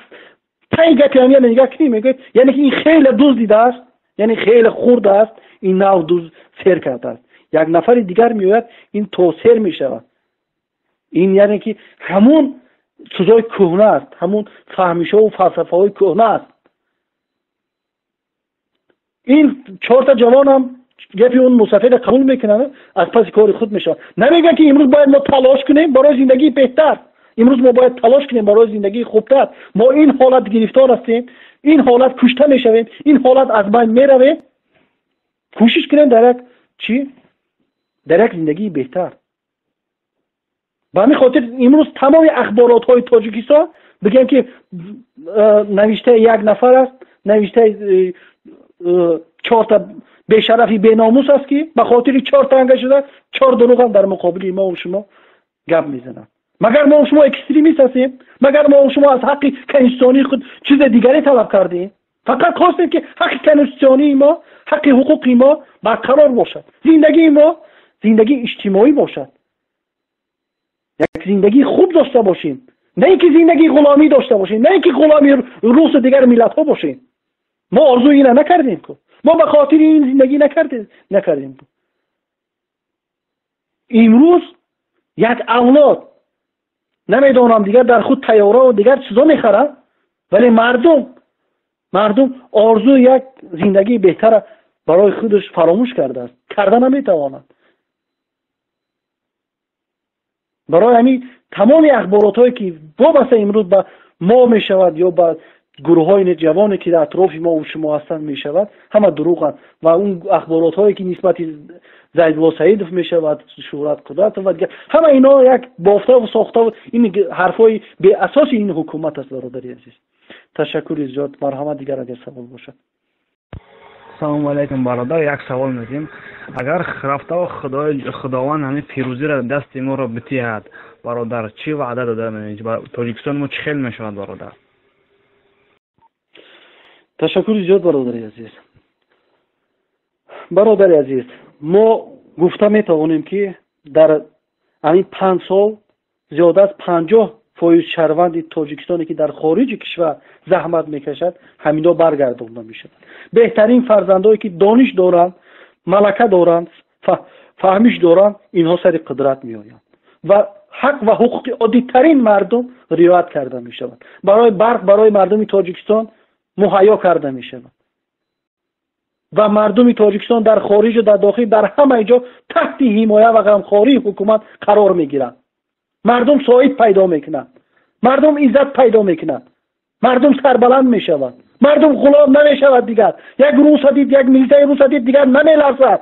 тай гапи ҳам яъне нигоҳ кунӣ, мегӯяд яъне ки ин хеле дузд дидааст, яъне хеле хурд аст, ин нав дузд сер кардааст. Як нафари дигар меояд, ин то сер мешавад. Ин яъне ки ҳамун чизҳои кӯҳна аст, ҳамун фаҳмишҳову фалсафаҳои кӯҳна аст. Ин чорта ҷавонам гапи он мусафеда қабул мекунанд, аз паси кори худ мешаванд. Намегӯянд, ки имрӯз бояд мо талош кунем барои зиндагии беҳтар, имрӯз мо бояд талош кунем барои зиндагии хубтар. Мо ин ҳолат гирифтор ҳастем, ин ҳолат кушта мешавем, ин ҳолат аз байн меравем. Кӯшиш кунем дар як чӣ? Дар як зиндагии беҳтар. Ба ҳамин хотир имрӯз тамоми ахборотҳои Тоҷикистон бигӯем, ки навиштаи як нафар аст, навиштаи чорта бешарафи беномус аст, ки ба хотири 4 танга шуда 4 дурӯғам дар муқобили мо ва шумо гап мезананд. Магар мо ва шумо экстремист ҳастем? Магар мо ва шумо аз ҳаққи конститутсионии худ чизи дигаре талаб кардем? Фақат хостем, ки ҳаққи конститутсионии мо, ҳаққи ҳуқуқи мо барқарор бошад, зиндагии мо зиндагии иҷтимоӣ бошад, як зиндагии хуб дошта бошем, на ин ки зиндагии ғуломӣ дошта бошем, на ин ки ғуломи русу дигар миллатҳо бошем. Мо орзуи ина накардем ку, мо ба хотири ин зиндагӣ накардем ку. Имрӯз як авлод намедонам дигар дар худ тайёра ва дигар чизо мехаранд, вале мардум орзуи як зиндагии беҳтара барои худаш фаромӯш кардааст, карда наметавонад. Барои ҳамин тамоми ахборотҳое ки вобаста имрӯз ба мо мешавад ё ба гурӯҳҳои ҷавоне ки дар атрофи мо ва шумо ҳастанд мешавад, ҳама дурӯғанд. Ва он ахборотҳое ки нисбати Зайдулло Саидов мешавад, Шӯҳрат Қудратов ва дигар, ҳама инҳо як бофтаву сохтаву ин ҳарфҳои беасоси ин ҳукумат аст. Бародари азиз, ташаккури зиёд. Марҳамат, дигар агар савол бошад. Салому алайкум бародар, як савол медиҳем. Агар рафтаву Худованд ҳамин пирӯзиро дасти моро битиҳад, бародар, чӣ ваъда дода мешавад? Тоҷикистон мо чӣ хел мешавад, бародар? Ташаккури зиёд, бародари азиз. Бародари азиз, мо гуфта метавонем, ки дар ҳамин 5 сол зиёда аз 50% шаҳрванди Тоҷикистоне, ки дар хориҷи кишвар заҳмат мекашад, ҳаминҳо баргардонда мешаванд. Беҳтарин фарзандое, ки дониш доранд, малака доранд, фаҳмиш доранд, инҳо сари қудрат меоянд ва ҳақ ва ҳуқуқи оддитарин мардум риоят карда мешавад. Барои барқ барои мардуми Тоҷикистон муҳайё карда мешавад ва мардуми Тоҷикистон дар хориҷу дар дохил дар ҳамаи ҷо таҳти ҳимоя ва ғамхории ҳукумат қарор мегиранд. Мардум соҳиб пайдо мекунанд, мардум иззат пайдо мекунанд, мардум сарбаланд мешаванд, Мардум ғулом намешавад дигар. Як руса дид, як милисаи руса дид, дигар намеларзад.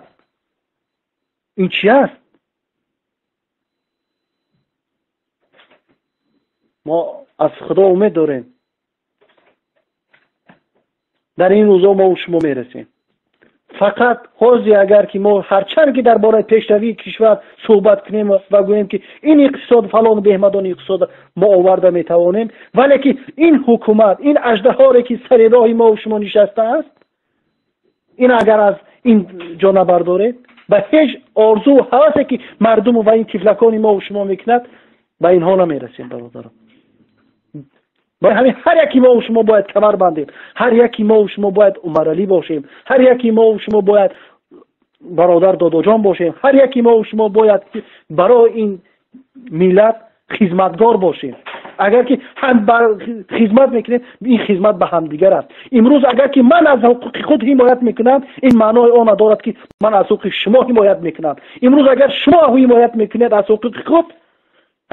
Ин чи аст? Мо аз Худо умед дорем. Дар ин рӯзо мо шумо мерасем. Фақат ҳозир агар ки мо ҳарчанд ки дар бораи пешравии кишвар суҳбат кунем ва гӯем ки ин иқтисод фалон беҳмадон иқтисод мо оварда метавонем, вале ки ин ҳукумат, ин аждаҳоре ки сари роҳи мо шумо нишастааст, ин агар аз ин ҷо набардоред, ба ҳеҷ орзу ҳавасе ки мардуму ва ин тифлакони мо шумо мекунад, ба инҳо намерасем, бародарон. Барои ҳамин ҳар яки мо шумо бояд камар бандем, ҳар яки мо шумо бояд Умаралӣ бошем, ҳар яки мо шумо бояд бародар Додоҷон бошем, ҳар яки мо шумо бояд барои ин миллат хизматгор бошем. Агар ки ҳам хизмат мекунем, ин хизмат ба ҳамдигар аст. Имрӯз агар ки ман аз ҳуқуқи худ ҳимоят мекунам, ин маънои онро дорад ки ман аз ҳуқуқи шумо ҳимоят мекунам. Имрӯз агар шумо ҳимоят мекунед аз ҳуқуқи худ,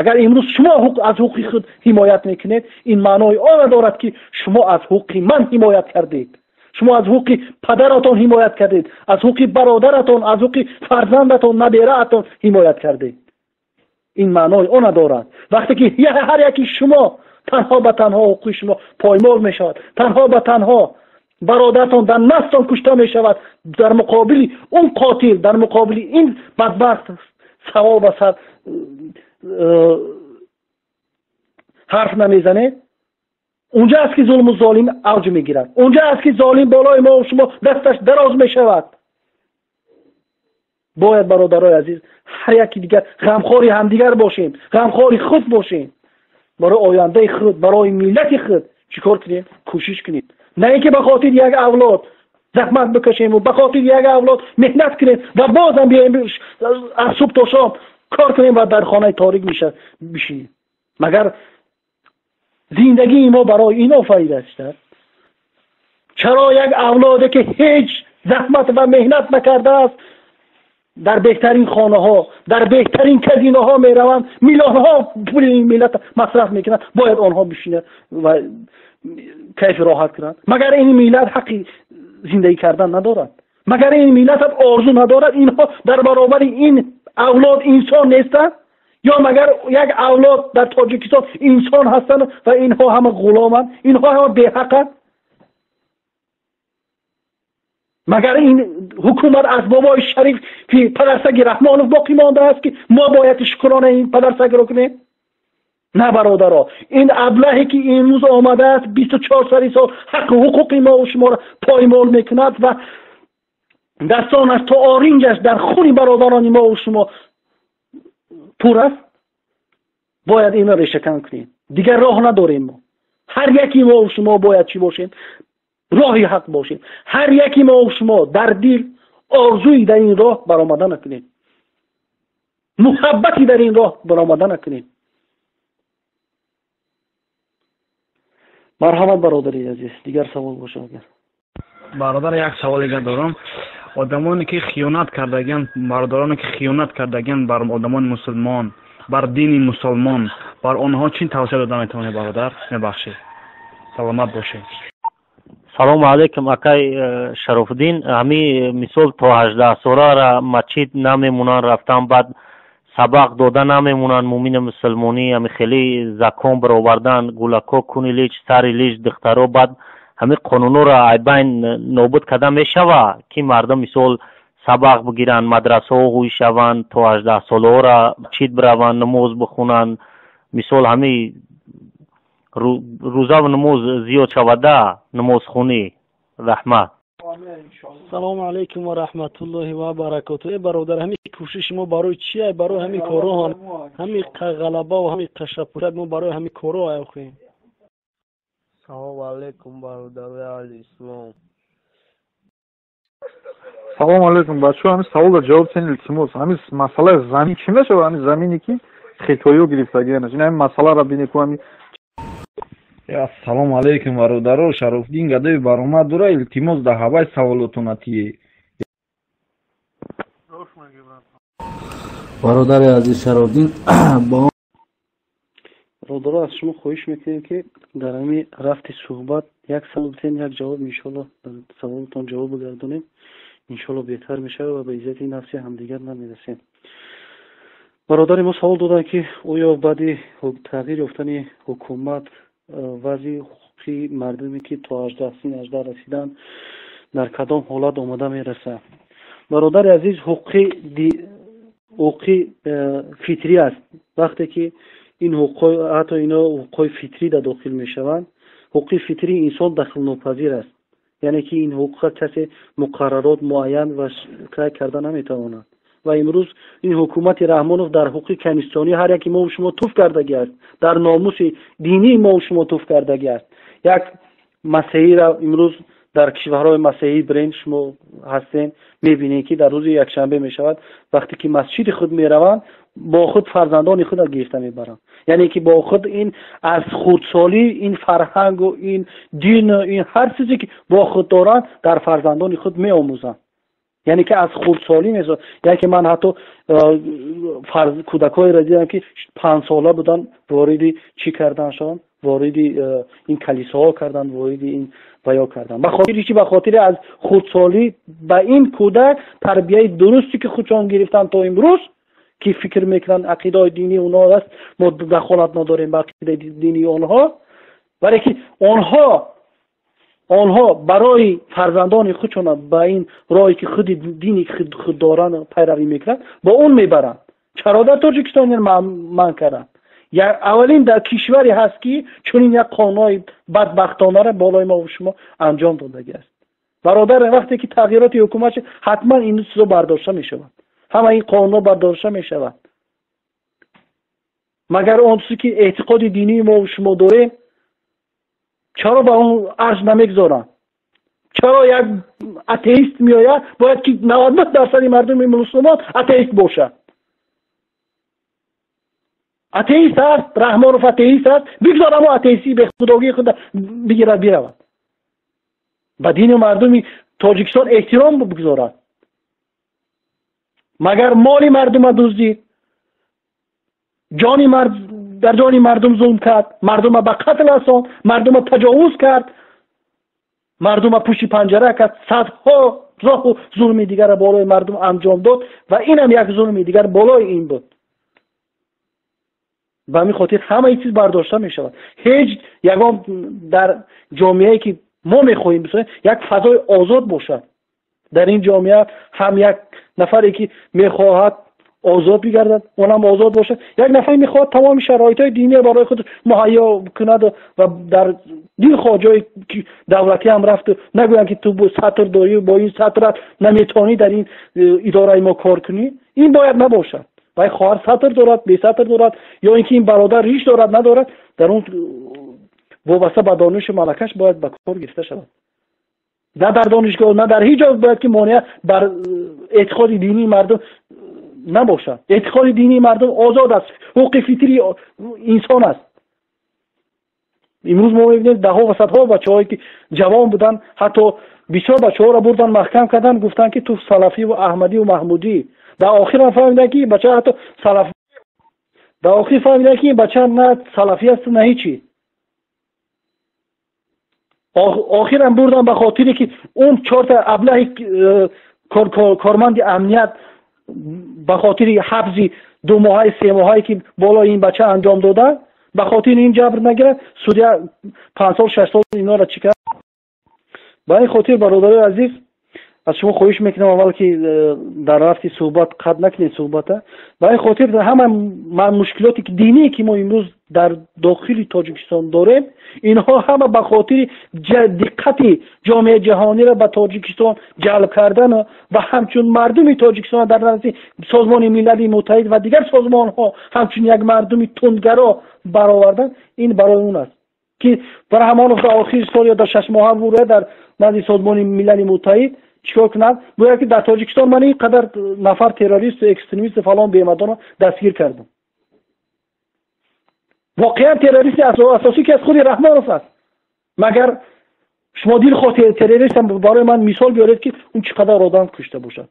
агар имрӯз шумо аз ҳуқуқи худ ҳимоят мекунед, ин маънои онро дорад ки шумо аз ҳуқуқи ман ҳимоят кардед, шумо аз ҳуқуқи падаратон ҳимоят кардед, аз ҳуқуқи бародаратон, аз ҳуқуқи фарзандатон, набераатон ҳимоят кардед. Ин маънои онро дорад. Вақте ки ҳар яки шумо танҳо ба танҳо ҳуқуқи шумо поймол мешавад, танҳо ба танҳо бародаратон дар настон кушта мешавад, дар муқобили он қотил, дар муқобили ин бадбахт савол ба сар ҳарф намезанед, унҷа аст ки зулму золим авҷ мегирад, унҷа аст ки золим болои мо шумо дасташ дароз мешавад. Бояд бародарои азиз ҳар яки дигар ғамхори ҳамдигар бошем, ғамхори худ бошем, барои ояндаи худ, барои миллати худ чӣ кор кунем? Кӯшиш кунем, на ин ки ба хотири як авлод заҳмат бикашем ва ба хотири як авлод меҳнат кунем ва бозам биёем аз субҳ то шом кор кунем ва дар хонаи торик бишинем. Магар зиндагии мо барои ин офарида шудааст? Чаро як авлоде ки ҳеҷ заҳмат ва меҳнат накардааст дар беҳтарин хонаҳо, дар беҳтарин казиноҳо мераванд, миллионҳо пули ин миллат масраф мекунанд, бояд онҳо бишинанд ва кайфи роҳат кунанд? Магар ин миллат ҳаққи зиндагӣ кардан надорад? Магар ин миллат орзу надорад? Инҳо дар баробари ин авлод инсон нестанд? Ё магар як авлод дар Тоҷикистон инсон ҳастанд ва инҳо ҳама ғуломанд, инҳо ҳама беҳақанд? Магар ин ҳукумат аз бобои шарифи падарсаги Раҳмонов боқӣ мондааст ки мо бояд шукрона ин падарсагро кунем? На бародаро, ин аблаҳе ки имрӯз омадааст 24 сари сол ҳаққу ҳуқуқи мо шуморо поймол мекунад ва дастонаш то оринҷаш дар хуни бародарони мо шумо пур аст, бояд инро решакан кунем. Дигар роҳ надорем мо. Ҳар яки мо шумо бояд чӣ бошем? Роҳи ҳақ бошем. Ҳар яки мо шумо дар дил орзуи дар ин роҳ баромада накунем, муҳаббати дар ин роҳ баромада накунем. Марҳамат бародари азиз, дигар савол бошад агар. Бародар, як савол дигар дорам. Одамоне ки хиёнат кардагианд, бародароне ки хиёнат кардагианд бар одамони мусулмон, бар дини мусулмон, бар онҳо чӣ тавсия дода метавонед, бародар? Мебахшед. Саломат бошед. Салому алайкум, акай Шарофиддин. Ҳами мисол то 18 солара масҷид намемонанд рафтан, баъд сабақ дода намемонанд мӯмини мусулмонӣ, ҳами хеле закон баровардан, гулако куни лич, сари лич, духтаро, баъд ҳами қонунҳоро айбайн нобуд карда мешава ки мардум мисол сабақ бигиранд, мадрасаҳо ҳуй шаванд, то 18 солаҳоро масҷид бираванд, намоз бихонанд, мисол ҳами рӯзаву намоз зиёд шавада, намозхонӣ. Раҳмат. Салому алайкум ва раҳматуллоҳи ва баракоту. Э бародар, ҳамин кӯшиши мо барои чия? Барои ҳамин корҳо, ҳамин ғалаба ва ҳамин ташаппусат мо барои ҳамин корҳо охем. Салому алайкум бародарои аҳли ислом. Салому алайкум бачаҳо, ҳамин саволро ҷавоб тен илтимос. Ҳамин масъалаи замин чӣ мешавад? Ҳамин замине ки хитоиё гирифтагианаш, ин ҳамин масъаларо бинед ку ҳамин. Ассалому алайкум бародаро, Шарофиддин гадои баромад дора, илтимос да ҳавай саволотона тие. Бародари азиз Шарофиддин, бо Бародаро, аз шумо хоҳиш мекунем, ки дар ҳамин рафти суҳбат як савол битен, як ҷавоб, иншоалло саволтон ҷавоб бигардонем, иншоалло беҳтар мешавад ва ба иззати нафси ҳамдигар намерасем. Бародари мо савол доданд, ки оё баъди тағйир ёфтани ҳукумат вазъи ҳуқуқии мардуме, ки то 18 син 18 расиданд, дар кадом ҳолат омода мерасад? Бародари азиз, ҳуқуқи фитрӣ аст. Вақте ки ин ҳуқуқҳои, ҳатто ино ҳуқуқҳои фитрӣ да дохил мешаванд, ҳуқуқи фитрии инсон дахлнопазир аст, яъне ки ин ҳуқуққа касе муқаррарот муайян ва край карда наметавонад. Ва имрӯз ин ҳукумати Раҳмонов дар ҳуқуқи конститутсионӣ ҳар яки мову шумо туф кардагӣ аст, дар номуси динии мову шумо туф кардагӣ аст. Як масеҳиро имрӯз дар кишварҳои масеҳӣ бирен, шумо ҳастен, мебинед, ки дар рӯзи якшанбе мешавад, вақте ки масҷиди худ мераванд, бо худ фарзандони худро гирифта мебаранд, яъне ки бо худ ин аз хурдсолӣ ин фарҳангу ин дину ин ҳар чизе ки бо худ доранд, дар фарзандони худ меомӯзанд, яъне ки аз хурдсолӣ яъне ки ман ҳатто кӯдакҳоеро дидам, ки 5сола буданд, вориди чӣ карданшон, вориди ин калисоҳо карданд, вориди ин ваё карданд. Ба хотири чӣ? Ба хотири аз хурдсолӣ ба ин кӯдак тарбияи дурусте ки худшон гирифтанд то имрӯз, ки фикр мекунанд ақидаҳои динии онҳо аст, мо дахолат надорем ба ақидаи динии онҳо, вале ки онҳо барои фарзандони худшон ба ин роҳе ки худи дини худ доранд пайравӣ мекунанд, бо он мебаранд. Чаро дар Тоҷикистон манъ карданд? Аввалин дар кишваре ҳаст, ки чунин як қонунҳои бадбахтонаро болои мо шумо анҷом додагӣ аст. Бародар, вақте ки тағйироти ҳукумат шуд, ҳатман ин чизо бардошта мешавад, ҳама ин қонунҳо бардошта мешавад. Магар он чизе ки эътиқоди динии мо шумо дорем, чаро ба он арз намегузоранд? Чаро як атеист меояд, бояд ки 99% мардуми мусулмон атеист бошад? Атеист аст Раҳмонов, атеист аст, бигзор амо атеистии бехудогии худ бигирад, биравад, ба дини мардуми Тоҷикистон эҳтиром бигузорад. Магар моли мардума дуздид, ҷони дар ҷони мардум зулм кард, мардума ба қатл расонд, мардума таҷовуз кард, мардума пушти панҷара кард, садҳо роҳу зулми дигарро болои мардум анҷом дод ва инам як зулми дигар болои ин буд. Ба ҳамин хотир ҳамаи чиз бардошта мешавад. Ҳеҷ ягон дар ҷомеае ки мо мехоҳем бисозем, як фазои озод бошад. Дар ин ҷомеа ҳам як нафаре ки мехоҳад озод бигардад, онам озод бошад, як нафаре мехоҳад тамоми шароитҳои диниро барои худ муҳайё кунад ва дар дилхоҳ ҷои давлатӣ ҳам рафту нагӯянд, ки ту сатр дорӣ, бо ин сатрат наметавонӣ дар ин идораи мо кор кунӣ. Ин бояд набошад. Вай хоҳар сатр дорад, бесатр дорад, ё ин ки ин бародар риш дорад, надорад, дар он вобаста ба донишу малакаш бояд ба кор гирифта шавад. На дар донишгоҳ, на дар ҳеҷ ҷо бояд ки монеа бар эътиқоди динии мардум набошад. Эътиқоди динии мардум озод аст, ҳуқуқи фитрии инсон аст. Имрӯз мо мебинем даҳҳо ва садҳо бачаҳое ки ҷавон буданд, ҳатто бисёр бачаҳоро бурдан, маҳкам карданд, гуфтанд, ки ту салафӣ ва аҳмадӣ ва маҳмудӣ. Дар охирам фаҳмиданд, ки бача ҳатто салаф, дар охир фаҳмиданд, ки ин бача на салафӣ асту на ҳечи. Охирам бурдан ба хотире ки он чорта аблаҳи корманди амният ба хотири ҳабзи 2 моҳаи, 3 моҳае ки болои ин бача анҷом доданд, ба хотири ин ҷабр нагирад, судя 5 сол, 6 сол инҳоро чӣ кард. Ба ин хотир, бародарои азиз, аз шумо хоҳиш мекунам, аввал ки дар рафти суҳбат қатъ накунед суҳбата. Ба ин хотир ҳама мушкилоте ки диние ки мо имрӯз дар дохили Тоҷикистон дорем, инҳо ҳама ба хотири диққати ҷомеаи ҷаҳониро ба Тоҷикистон ҷалб кардан ва ҳамчун мардуми Тоҷикистон дар назди Созмони Милали Муттаҳид ва дигар созмонҳо ҳамчун як мардуми тундгаро баровардан, ин барои он аст, ки Раҳмонов дар охири сол ё дар 6 моҳа буря дар назди Созмони Милали Муттаҳид чикор кунад? Бояд ки дар Тоҷикистон ман ин қадар нафар террористу экстремисту фалон бемадонро дастгир кардам. Воқеан террористи асосӣ ки аз худи Раҳмонов аст. Магар шумо дилхоҳ террористам барои ман мисол биёред, ки он чӣ қадар одам кушта бошад.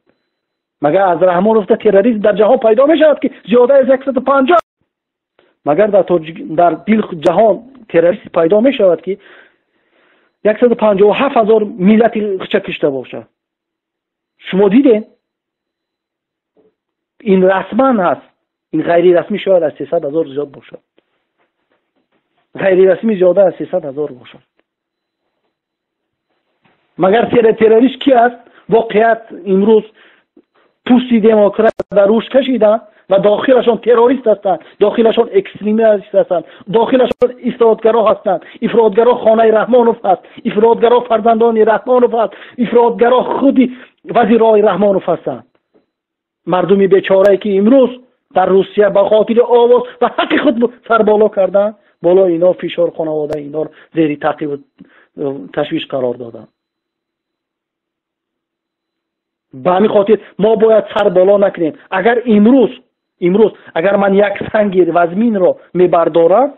Магар аз Раҳмоновда террорист дар ҷаҳон пайдо мешавад, ки зиёда аз 150? Магар дар дил ҷаҳон террорист пайдо мешавад, ки 157 ҳазор миллати хича кишта бошад? Шумо дидем? Ин расман ҳаст, ин ғайрирасмӣ шояд аз 300 ҳазор зиёд бошад, ғайрирасмӣ зиёда аз 300 ҳазор бошад. Магар террорист ки аст? Воқеият имрӯз пӯсти демократ дар рӯш кашиданд ва дохилашон террорист ҳастанд, дохилашон экстремист ҳастанд, дохилашон ифротгаро ҳастанд. Ифротгаро хонаи Раҳмонов ҳаст, ифротгаро фарзандони Раҳмонов ҳаст, ифротгаро худи вазирои Раҳмонов ҳастанд. Мардуми бечорае ки имрӯз дар Русия ба хотири овоз ва ҳаққи худ сарболо карданд, болои ино фишор, хонаводаи иноро зери таъқибу ташвиш қарор доданд. Ба ҳамин хотир мо бояд сар боло накунем. Агар имрӯз агар ман як санги вазминро мебардорам,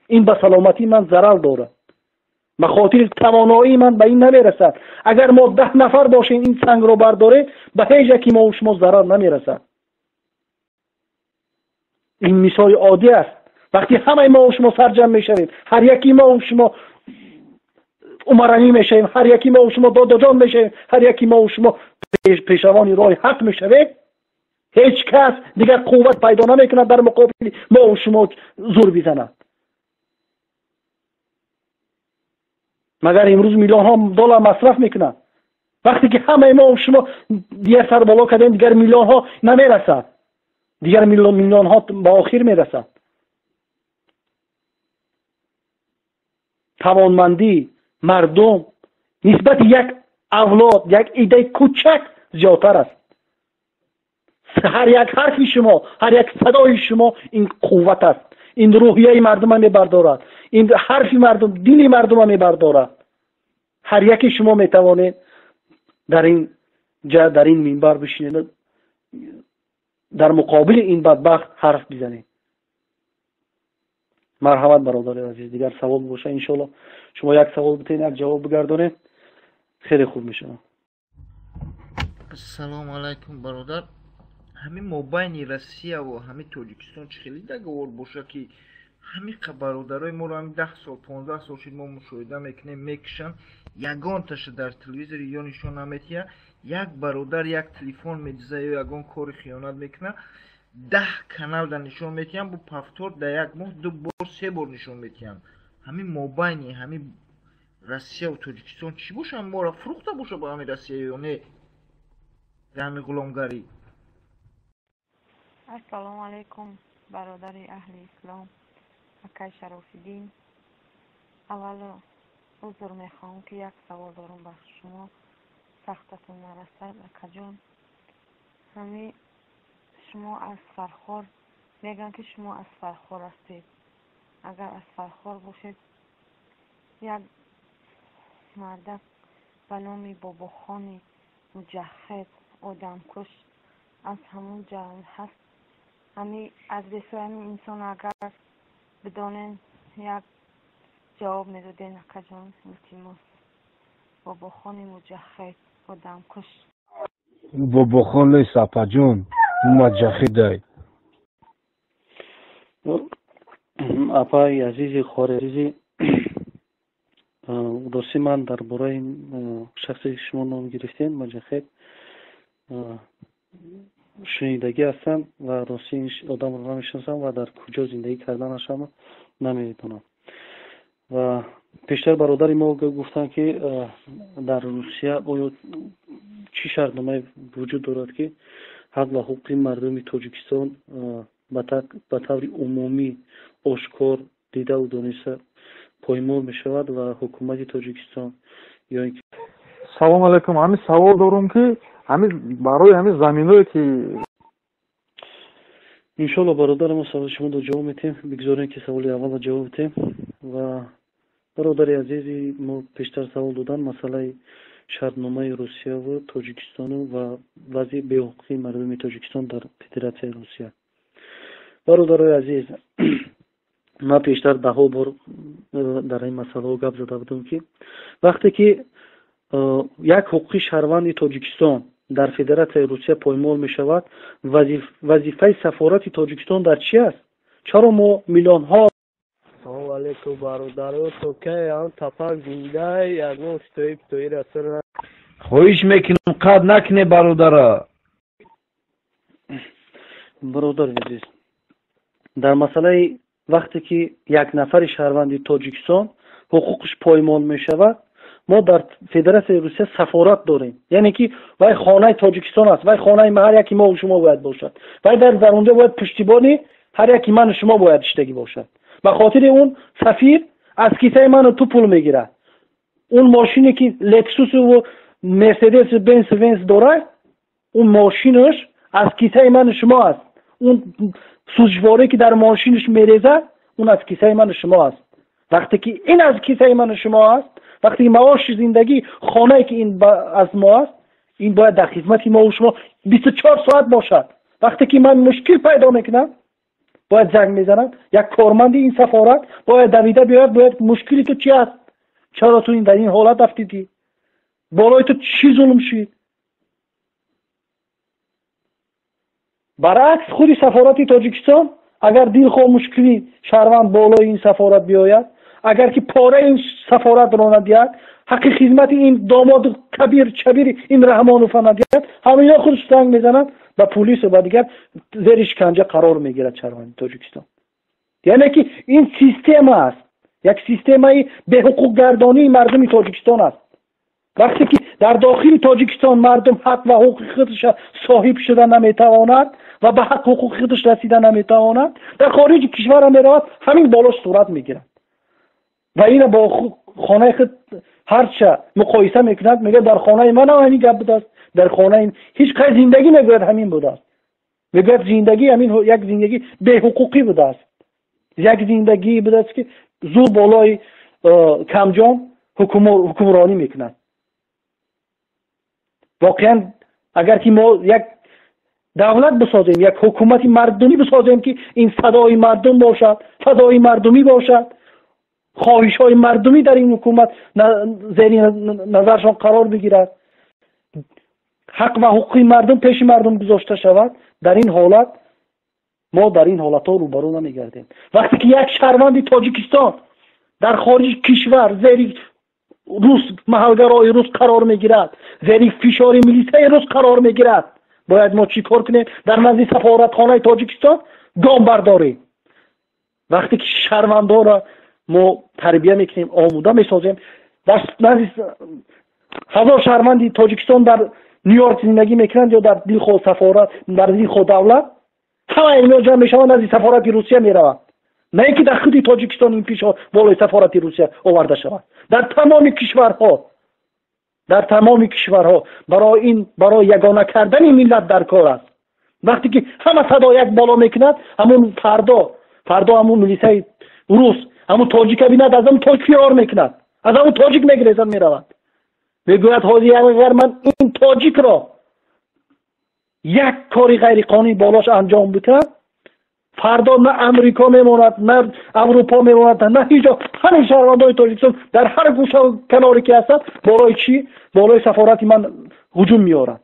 ин ба саломатии ман зарар дорад, ба хотири тавоноии ман ба ин намерасад. Агар мо 10 нафар бошем, ин сангро бардорем, ба ҳеҷ яки мо шумо зарар намерасад. Ин мисоли оддӣ аст. Вақте ҳамаи мо шумо сарҷамъ мешавем, ҳар яки мо шумо умаранӣ мешавем, ҳар яки мо шумо додоҷон мешавем, ҳар яки мо шумо пешравони роҳи ҳақ мешавем, ҳеҷ кас дигар қувват пайдо намекунад дар муқобили мо шумо зур бизанад. Магар имрӯз миллионҳо доллар масраф мекунанд. Вақте ки ҳамаи мо шумо дигар сар боло кардем, дигар миллионҳо намерасад, дигар миллионҳо ба охир мерасад. Тавонмандии мардум нисбати як авлод, як идаи кӯчак зиёдтар аст. Ҳар як ҳарфи шумо, ҳар як садои шумо ин қувват аст, ин рӯҳияи мардума мебардорад, ин ҳарфи мардум дили мардума мебардорад. Ҳар яке шумо метавонед дар ин ҷа, дар ин минбар бишинед, дар муқобили ин бадбахт ҳарф бизанед. Марҳамат бародари азиз, дигар савол боша иншоалло шумо як савол битен, як ҷавоб бигардонед, хеле хуб мешавад. Ассалому алайкум бародар. Ҳамин мобайни Россия ва ҳамин Тоҷикистон чӣ хеле договор боша, ки ҳамин бародарои моро ҳамин 10 сол 15 сол шуд мо мушоҳида мекунем, мекушанд, ягонташа дар телевизор ё нишон наметиҳад, як бародар як телефон медиза ё ягон кори хиёнат мекунад, 10 канал да нишон метиҳанд, бо повтор да як моҳ 2 бор 3 бор нишон метиҳанд. Ҳамин мобайни ҳамин Россия ва Тоҷикистон чӣ боша? Моро фурӯхта боша ба ҳамин Россия ё не? Ҳамин ғуломгарӣ. Ассалому алайкум бародари аҳли ислом, акай Шарофиддин. Аввало узр мехоҳам, ки як савол дорам ба шумо, сахтатон нарасад акаҷон. Ҳамин шумо аз Фархор, мегӯянд ки шумо аз Фархор ҳастед. Агар аз Фархор бошед, як мардак ба номи Бобохони Муҷаххед одамкуш аз ҳамон ҷо ҳаст. Ҳамин адресои ҳамин инсон агар бидонен, як ҷавоб медоден акаҷон, илтимос. Бобохони Муҷаххед одамкуш. Бобохон нест апаҷон, Муҷаххедай. Апаи азизи, хоҳари азизи, рости ман дар бораи шахсе ки шумо ном гирифтем, Муҷаххед, шунидагӣ ҳастам ва рости ин одамро намешиносам ва дар куҷо зиндагӣ карданашам намедонам. Ва пештар бародари мо гуфтанд, ки дар Русия оё чӣ шартномае вуҷуд дорад, ки ҳақ ва ҳуқуқи мардуми Тоҷикистон ба таври умумӣ ошкор дидаву дониста поймол мешавад ва ҳукумати Тоҷикистон ё ин ки Салому алайкум. Ҳамин савол дорум, ки ҳамин барои ҳамин заминое ки Иншоалло бародари мо, саволи шумо ҷавоб метиҳем. Бигзорем ки саволи аввалро ҷавоб диҳем. Ва бародари азизи мо пештар савол додан масъалаи шартномаи Русияву Тоҷикистону ва вазъи беҳуқуқии мардуми Тоҷикистон дар Федератсияи Русия. Бародарои азиз, ман пештар даҳҳо бор дар ин масъалаҳо гап зада будам, ки вақте ки як ҳуқуқи шаҳрванди Тоҷикистон дар Федератсияи Русия поймол мешавад, вазифаи сафорати Тоҷикистон дар чи аст? Чаро мо миллионҳо Салом алейкум, бародаро, то кай ҳам тапак зинда, ягон стои птоира сир. Хоҳиш мекунам, қад накуне, бародара. Бародари азиз, дар масъалаи вақте ки як нафари шаҳрванди Тоҷикистон ҳуқуқаш поймол мешавад, мо дар Федератсияи Русия сафорат дорем, яъне ки вай хонаи Тоҷикистон аст, вай хонаи ҳар яки мо шумо бояд бошад, вай дар онҷо бояд пуштибони ҳар яки ману шумо бояд иштагӣ бошад. Ба хотири он сафир аз кисаи ману ту пул мегирад. Он мошине ки Лексусу Мерседесу Бенс Венс дорад, он мошинаш аз кисаи ману шумо аст. Он сӯзишворе ки дар мошинаш мерезад, он аз кисаи ману шумо аст. Вақте ки ин аз кисаи ману шумо аст, вақте ки маоши зиндагӣ, хонае ки ин аз мо аст, ин бояд дар хизмати мо шумо 24 соат бошад. Вақте ки ман мушкил пайдо мекунам, бояд занг мезанам, як корманди ин сафорат бояд давида биёяд, бояд мушкили ту чи аст, чаро ту дар ин ҳолат афтидӣ, болои ту чӣ зулм шид. Баръакс, худи сафорати Тоҷикистон агар дилхоҳ мушкили шаҳрванд болои ин сафорат биёяд, агар ки пораи ин сафоратро надиҳад, ҳаққи хизмати ин домоду кабир чабири ин Раҳмонова надиҳад, ҳамино худш занг мезананд ба пулису ба дигар, зери шиканҷа қарор мегирад шаҳрванди Тоҷикистон. Яъне ки ин система аст, як системаи беҳуқуқгардонии мардуми Тоҷикистон аст. Вақте ки дар дохили Тоҷикистон мардум ҳақ ва ҳуқуқи худаш соҳиб шуда наметавонад ва ба ҳақ ҳуқуқи худаш расида наметавонад, дар хориҷи кишварам меравад, ҳамин болош сурат мегирад ва ина бо хонаи худ ҳарча муқоиса мекунад, мегӯяд дар хонаи ман ҳам ҳамин гап будааст, дар хонаи ҳеҷ қай зиндагӣ мегӯяд ҳамин будааст. Мегӯяд зиндагӣ ҳамин як зиндагӣ беҳуқуқӣ будааст, як зиндагӣ будааст ки зур болои камҷон ҳукмронӣ мекунад. Воқеан агар ки мо як давлат бисозем, як ҳукумати мардумӣ бисозем ки ин садои мардум бошад, фазои мардумӣ бошад, хоҳишҳои мардумӣ дар ин ҳукумат зери назаршон қарор бигирад, ҳақ ва ҳуқуқи мардум пеши мардум гузошта шавад, дар ин ҳолат мо дар ин ҳолатҳо рӯбарӯ намегардем. Вақте ки як шаҳрванди Тоҷикистон дар хориҷи кишвар зери рус маҳалгарои рус қарор мегирад, зери фишори милисаи рус қарор мегирад, бояд мо чӣ кор кунем? Дар назди сафоратхонаи Тоҷикистон гом бардорем. Вақте ки шаҳрвандонро мо тарбия мекунем, омода месозем, дар назди 1000 шаҳрванди Тоҷикистон дар Нью-Йорк зиндагӣ мекунанд ё дар дилхоҳ сафорат, дар дилхоҳ давлат, ҳамаи инҳо ҷамъ мешаванд, назди сафорати Русия мераванд. На ин ки дар худи Тоҷикистон ин фишор болои сафорати Русия оварда шавад, дар тамоми кишварҳо, дар тамоми кишварҳо барои ин, барои ягона кардани миллат дар кор аст. Вақте ки ҳама садо як боло мекунад, ҳамун фардо ҳамун милисаи рус ҳамун тоҷика бинад, аз ҳамун тоҷик фирор мекунад, аз ҳамун тоҷик мегирезад, меравад, мегӯяд ҳозир агар ман ин тоҷикро як кори ғайриқонунӣ болош анҷом бидиҳам, фардо на Амрико мемонад, на Аврупо мемонад, на ҳеҷ ҷо. Ҳамин шаҳрвандони Тоҷикистон дар ҳар гӯшаву каноре ки ҳастанд, болои чӣ? Болои сафорати ман ҳуҷум меоранд.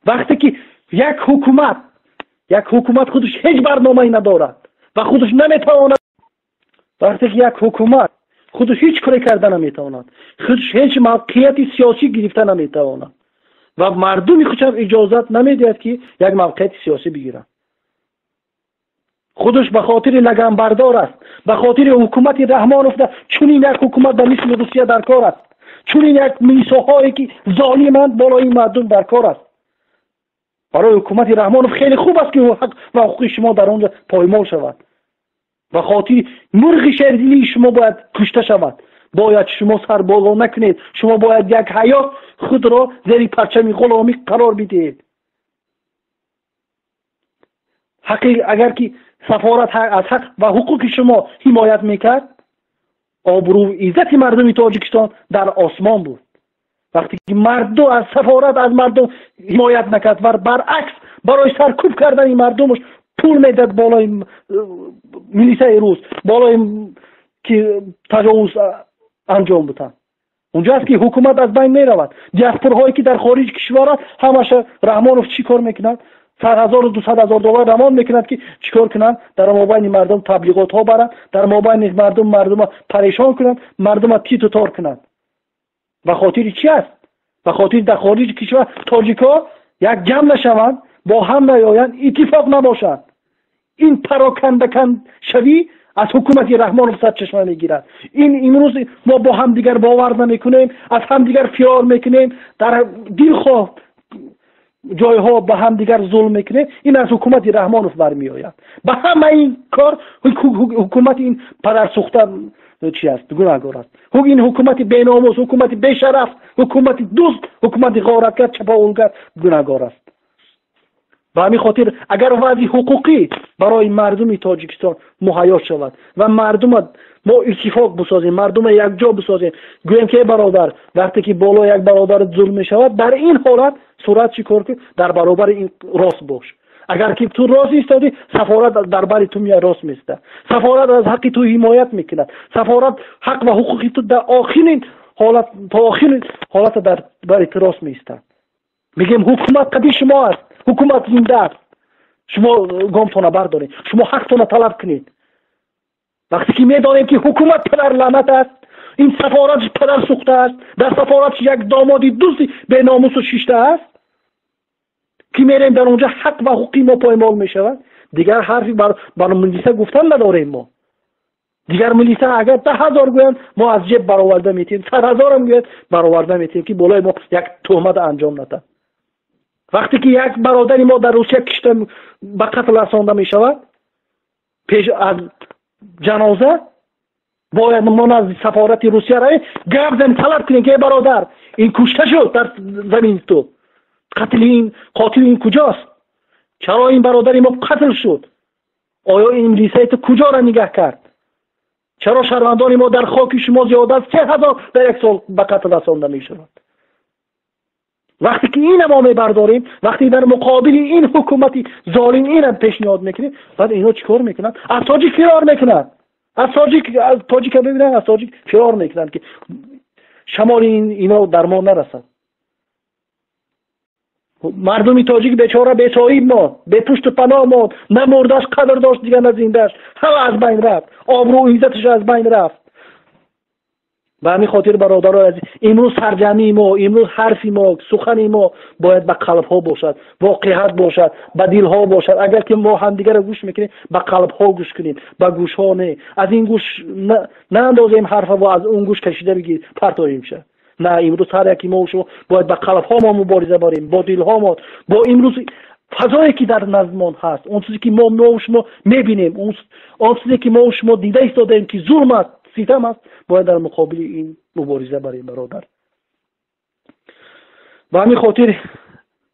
Вақте ки як ҳукумат худаш ҳеҷ барномае надорад ва худаш наметавонад, вақте ки як ҳукумат худаш ҳеҷ коре карда наметавонад, худаш ҳеҷ мавқеияти сиёсӣ гирифта наметавонад ва мардуми худшам иҷозат намедиҳад ки як мавқеияти сиёсӣ бигирад, худаш ба хотири лаганбардор аст, ба хотири ҳукумати Раҳмонов чунин як ҳукумат ба мисли Русия дар кор аст, чунин як милисоҳое ки золиманд болои мардум дар кор аст. Барои ҳукумати Раҳмонов хеле хуб аст ки ҳақ ва ҳуқуқи шумо дар онҷо поймол шавад. Ба хотири мурғи шердилии шумо бояд кушта шавад. Бояд шумо сарболо накунед, шумо бояд як ҳаёт худро зери парчами ғуломӣ қарор бидиҳед. ҳаққи агар ки сафорат аз ҳақ ва ҳуқуқи шумо ҳимоят мекард, обрӯ иззати мардуми Тоҷикистон дар осмон буд. Вақте ки мардум аз сафорат аз мардум ҳимоят накард ва баръакс барои саркӯб кардани мардумаш пул медад болои милисаи рус, болои ки таҷовуз анҷом бидиҳанд, унҷо аст ки ҳукумат аз байн меравад. Диаспораҳое ки дар хориҷи кишвар аст, ҳамаша Раҳмонов чӣ кор мекунад? 100,000 200,000 доллар равон мекунанд, ки чикор кунанд? Дар мобайни мардум таблиғотҳо баранд, дар мобайни мардум мардума парешон кунанд, мардума титу тор кунанд. Ба хотири чи аст? Ба хотири дар хориҷи кишвар тоҷикҳо як ҷамъ нашаванд, бо ҳам наёянд, иттифоқ набошанд. Ин парокандашавӣ аз ҳукумати Раҳмонов сарчашма мегирад. Ин имрӯз мо бо ҳамдигар бовар намекунем, аз ҳамдигар фирор мекунем, дар дилхоҳ ҷойҳо ба ҳамдигар зулм мекунем. Ин аз ҳукумати Раҳмонов бармеояд. Ба ҳама ин кор ҳукумати ин падарсӯхта чи аст? Гунаҳгор аст. Ин ҳукумати беномус, ҳукумати бешараф, ҳукумати дузд, ҳукумати ғоратгар, чапоулгар гунаҳгор аст. Ба ҳамин хотир агар вазъи ҳуқуқӣ барои мардуми Тоҷикистон муҳайё шавад ва мардума мо иттифоқ бисозем, мардума якҷо бисозем, гӯем ки бародар, вақте ки боло як бародар зулм мешавад, дар ин ҳолат сурат чӣ кор кун? Дар баробари ин рост бош. Агар ки ту рост истодӣ, сафорат дар бари ту меояд, рост меистад. Сафорат аз ҳаққи ту ҳимоят мекунад. Сафорат ҳақ ва ҳуқуқи ту дар охирин ҳолат, то охирин ҳолата дар бари ту рост меистад. Мегӯем ҳукумат қади шумо аст, ҳукумат зинда аст. Шумо гомтона бардоред, шумо ҳақтона талаб кунед. Вақте ки медонем ки ҳукумат падар лаънат аст, ин сафорат падар сӯхта аст, дар сафорат як домоди дузди беномусу шишта аст, ки мерем дар онҷа ҳақ ва ҳуқуқи мо поймол мешавад. Дигар ҳарфи бар милиса гуфтан надорем мо. Дигар милиса агар 10,000 гӯянд, мо аз ҷеб бароварда метиҳем, 100,000 гӯянд, бароварда метиҳем, ки болои мо як туҳмат анҷом надад. Вақте ки як бародари мо дар Русия кишта ба қатл расонда мешавад, пеш аз ҷаноза бояд мо назди сафорати Русия равем, гап занем, талаб кунем ки эй бародар, ин кушта шуд дар замини ту, қатли ин қотили ин куҷост? Чаро ин бародари мо қатл шуд? Оё ин милисаи ту куҷоро нигаҳ кард? Чаро шаҳрвандони мо дар хоки шумо зиёда аз 3000 дар як сол ба қатл расонда мешаванд? Вақте ки ина мо мебардорем, вақте дар муқобили ин ҳукумати золим ина пешниҳод мекунем, баъд ино чӣ кор мекунанд? Аз тоҷик фирор мекунанд. Аз тоҷик, аз тоҷика бибинанд, аз тоҷик фирор мекунанд, ки шамоли ино дар мо нарасад. Мардуми тоҷик бечора бесоҳиб монд, бепушту паноҳ монд, на мурдаш қадр дошт, дигар на зиндааш, ҳама аз байн рафт, обрӯ иззаташ аз байн рафт. Ба ҳамин хотир бародарои азиз, имрӯз сарҷамъии мо, имрӯз ҳарфи мо, сухани мо бояд ба қалбҳо бошад, воқеият бошад, ба дилҳо бошад. Агар ки мо ҳамдигарро гӯш мекунем, ба қалбҳо гӯш кунем, ба гӯшҳо не. Аз ин гӯш наандозем ҳарфа ва аз он гӯш кашида бигир партоем ша. На, имрӯз ҳар яки мо шумо бояд ба қалбҳо мо мубориза барем, бо дилҳо мо, бо имрӯз фазое ки дар наздмон ҳаст, он чизе ки мо шумо мебинем, он чизе ки мо шумо дида истодаем ки зулм аст, ситам аст, бояд дар муқобили ин мубориза барем, бародар. Ба ҳамин хотир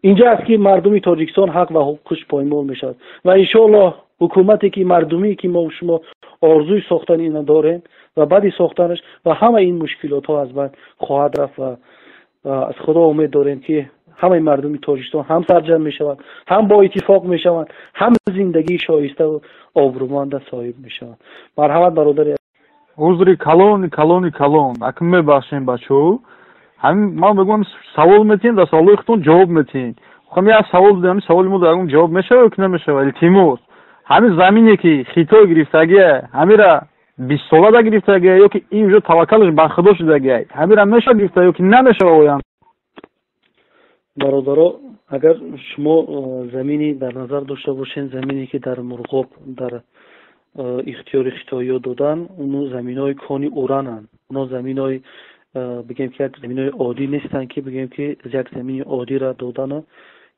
инҷа аст ки мардуми Тоҷикистон ҳақ ва ҳуқуқаш поймол мешавад ва иншоаллоҳ ҳукумате ки мардумие ки мо шумо орзуи сохтани ина дорем ва баъди сохтанаш ва ҳама ин мушкилотҳо аз байн хоҳад рафт ва аз Худо умед дорем ки ҳамаи мардуми Тоҷикистон ҳам сарҷамъ мешаванд, ҳам бо иттифоқ мешаванд, ҳам зиндагии шоиста ва обрӯманда соҳиб мешаванд. Марҳамат бародари. Узри калони калони калон. Акн мебахшем бачаҳо. Ҳамин ман мегӯям савол метиҳем, дар саволҳои худтон ҷавоб метиҳем. Хом як савол додем, ҳамин саволи мо дар ягон ҷавоб мешавад ё ки намешавад? Илтимос. Ҳамин замине ки Хитой гирифтагия, ҳамира 20 сола да гирифтагия ё ки ин ҷо таваккалаш ба Худо шудагия, ҳамира мешавад гирифта ё ки намешавад оянд? Бародаро, агар шумо замини дар назар дошта бошед, замине ки дар Мурғоб дар ихтиёри хитоиё додан, уно заминҳои кони урананд. Уно заминҳои бигем ки як заминҳои оддӣ нестанд, ки бигем ки як замини оддиро додану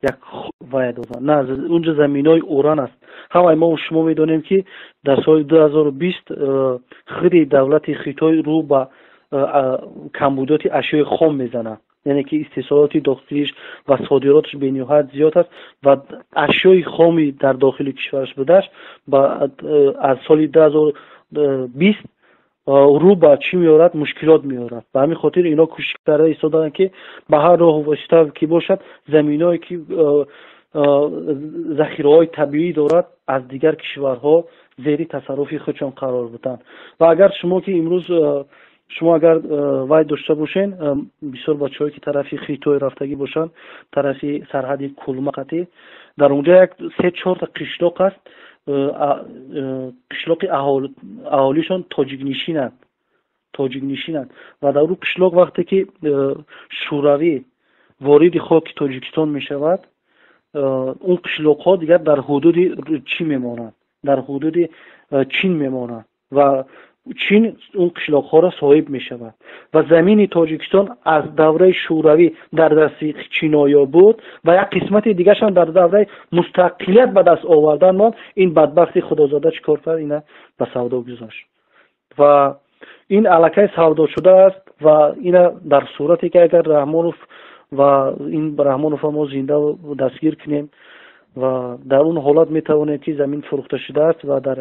як вая додан. На, унҷо заминҳои уран аст. Ҳамаи мо шумо медонем ки дар соли 2020 худи давлати Хитой рӯ ба камбудиёти ашёи хом мезанад. Яъне ки истеҳсолоти дохилиш ва содироташ бениҳоят зиёд аст ва ашёи хоми дар дохили кишвараш будаш аз соли 2020 рӯ ба чӣ меорад? Мушкилот меорад. Ба ҳамин хотир ино кӯшиш карда истодаанд ки ба ҳар роҳу восита ки бошад, заминҳое ки захираҳои табиӣ дорад, аз дигар кишварҳо зери тасарруфи худшон қарор бидиҳанд. Ва агар шумо ки имрӯз шумо агар вай дошта бошен, бисёр бачаҳое ки тарафи Хитой рафтагӣ бошанд, тарафи сарҳади Кулмақати, Дар онҷа як се чорта қишлоқ аст, қишлоқи аҳолишон тоҷикнишинанд ва дар ӯ қишлоқ вақте ки Шӯравӣ вориди хоки Тоҷикистон мешавад, он қишлоқҳо дигар дар ҳудуди чӣ мемонанд? Дар ҳудуди Чин мемонанд ва Чин он қишлоқҳоро соҳиб мешавад ва замини Тоҷикистон аз давраи Шӯравӣ дар дасти чиноё буд ва як қисмати дигарашам дар давраи мустақилият ба даст овардан монд. Ин бадбахти Худозода чӣ кор кард? Ина ба савдо гузошт ва ин аллакай савдо шудааст. Ва ина дар сурате ки агар Раҳмонов ва ин Раҳмоновро мо зинда дастгир кунем ва дар он ҳолат метавонем ки замин фурӯхта шудааст ва дар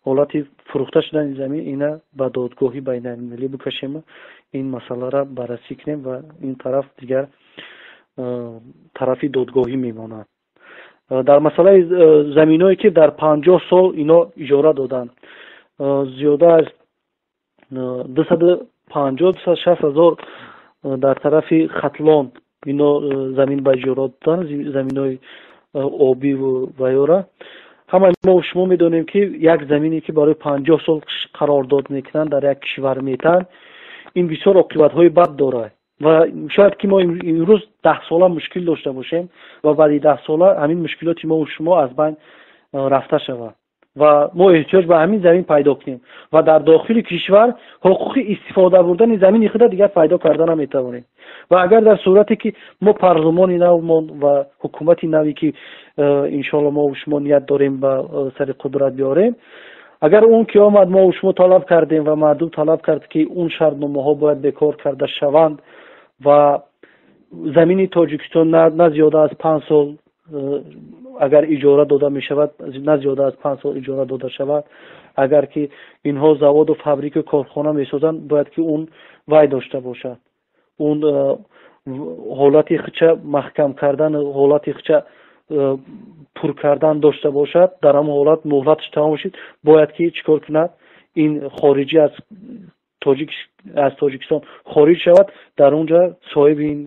ҳолати фурӯхта шудани замин ина ба додгоҳи байналмилалӣ бикашем, ин масъаларо баррасӣ кунем ва ин тараф дигар тарафи додгоҳӣ мемонад. Дар масъалаи заминое ки дар 50 сол ино иҷора доданд, зиёда аз 250 260 ҳазор дар тарафи Хатлон ино замин ба иҷора доданд, заминои обиву ваёра. Ҳамаи мо шумо медонем ки як замине ки барои 50 сол қарордод мекунанд, дар як кишвар метаҳанд, ин бисёр оқибатҳои бад дорад ва шояд ки мо имрӯз 10 сола мушкил дошта бошем ва баъди 10 сола ҳамин мушкилоти мо шумо аз байн рафта шавад ва мо эҳтиёҷ ба ҳамин замин пайдо кунем ва дар дохили кишвар ҳуқуқи истифода бурдани замини худа дигар пайдо карда наметавонем. Ва агар дар сурате ки мо парлумони навмон ва ҳукумати наве ки иншоалло мо шумо ният дорем ба сари қудрат биёрем, агар он ки омад, мо шумо талаб кардем ва мардум талаб кард ки он шартномаҳо бояд бекор карда шаванд ва замини Тоҷикистон на зиёда аз 5 сол агар иҷора дода мешавад, на зиёда аз 5 сол иҷора дода шавад. Агар ки инҳо заводу фабрику корхона месозанд, бояд ки он вай дошта бошад, он ҳолати хича маҳкам кардан, ҳолати хича пур кардан дошта бошад. Дар ҳамон ҳолат муҳлаташ тамом шид, бояд ки чӣ кор кунад? Ин хориҷӣ аз Тоҷикистон хориҷ шавад. Дар он ҷа соҳиби ин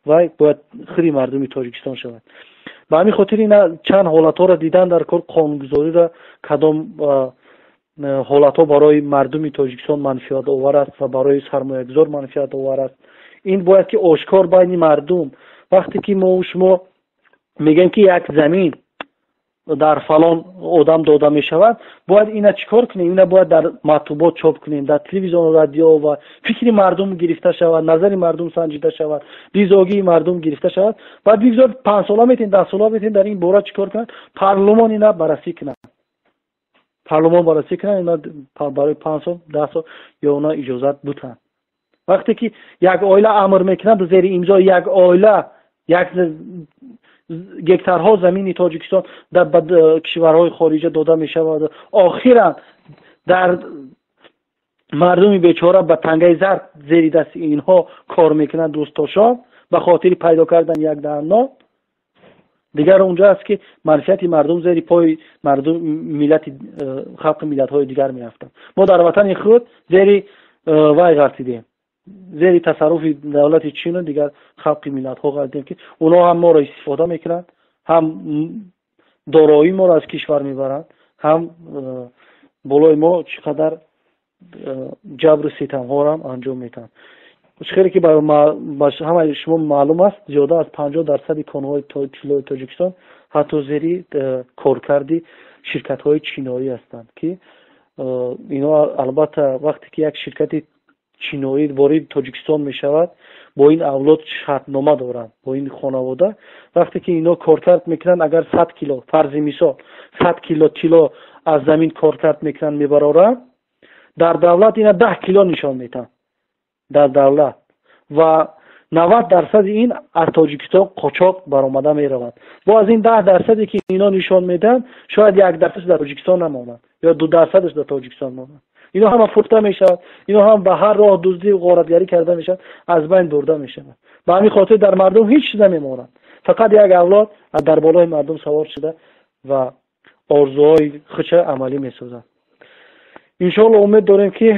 вай бояд худи мардуми Тоҷикистон шавад. Ба ҳамин хотир ина чанд ҳолатҳоро дидан дар кор, қонунгузориро, кадом ҳолатҳо барои мардуми Тоҷикистон манфиатовар аст ва барои сармоягузор манфиатовар аст. Ин бояд ки ошкор байни мардум. Вақте ки мо шумо мегӯем ки як замин дар фалон одам дода мешавад, бояд ина чӣ кор кунем? Ина бояд дар матбуот чоп кунем, дар телевизион, радио ва фикри мардум гирифта шавад, назари мардум санҷида шавад, ризогии мардум гирифта шавад. Баъд бигзор 5 сола метин, 10 сола метин, дар ин бора чӣ кор кунад? Парлумон ина баррасӣ кунад, парлумон баррасӣ кунад, ина барои 5 сол, 10 сол ё она иҷозат бутанд. Вақте ки як оила амр мекунад, зери имзои як оила як гектарҳо замини Тоҷикистон дар ба кишварҳои хориҷа дода мешавад, охиран дар мардуми бечора ба тангаи зард зери дасти инҳо кор мекунанд рӯз то шом ба хотири пайдо кардани як даҳан дигар. Онҷо аст ки манфиати мардум зери пои мардум, миллати халқи миллатҳои дигар меафтанд. Мо дар ватани худ зери вай ғалтидем, зери тасарруфи давлати Чину дигар халқи миллатҳо ғалтидем, ки онҳо ҳам моро истифода мекунанд, ҳам дороии моро аз кишвар мебаранд, ҳам болои мо чӣ қадар ҷабру ситамҳоро анҷом медиҳанд. Хеле ки ба ҳамаи шумо маълум аст, зиёда аз 50 дарсади конҳои тиллои Тоҷикистон ҳатто зери коркарди ширкатҳои чиноӣ ҳастанд, ки ино албатта вақте ки як ширкати чиноӣ вориди Тоҷикистон мешавад, бо ин авлод шартнома доранд, бо ин хонавода. Вақте ки ино коркард мекунанд, агар 100 кило, фарзи мисол, 100 кило тилло аз замин коркард мекунанд, мебароранд, дар давлат ина 10 кило нишон медиҳанд дар давлат ва 90 дарсади ин аз Тоҷикистон қочоқ баромада меравад. Бо аз ин 10 дарсаде ки ино нишон медиҳанд, шояд 1 дарсадаш дар Тоҷикистон намонад ё 2 дарсадаш дар Тоҷикистон монад. Ино ҳама фурӯхта мешавад, ино ҳам ба ҳар роҳ дуздӣ, ғоратгарӣ карда мешавад, аз байн бурда мешавад. Ба ҳамин хотир дар мардум ҳеҷ чиз намемонад, фақат як авлод дар болои мардум савор шуда ва орзуҳои худша амалӣ месозад. Иншоалло, умед дорем ки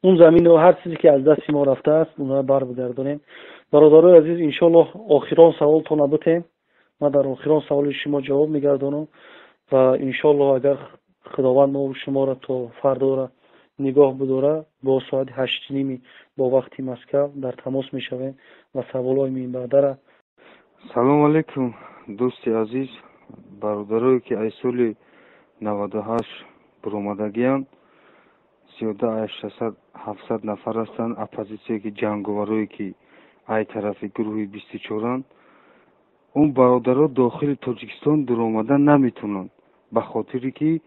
он замину ҳар чизе ки аз дасти мо рафтааст, онро барбигардонем. Бародарои азиз, иншоаллоҳ охирон саволтона бутем. Ман дар охирон саволи шумо ҷавоб мегардонам ва иншоаллоҳ агар худованд мо шуморо то фардора нигоҳ бидора, бо соати 8:30 бо вақти Москав дар тамос мешавем ва саволҳои минбаъдара. Салому алайкум, дӯсти азиз, бародарое ки аз соли 98 буромадагианд, зиёда аз 600-700 нафар ҳастанд, оппозитсие ки ҷанговарое ки ай тарафи гурӯҳи 24-анд. Он бародаро дохили Тоҷикистон дуромада наметавонанд, ба хотире ки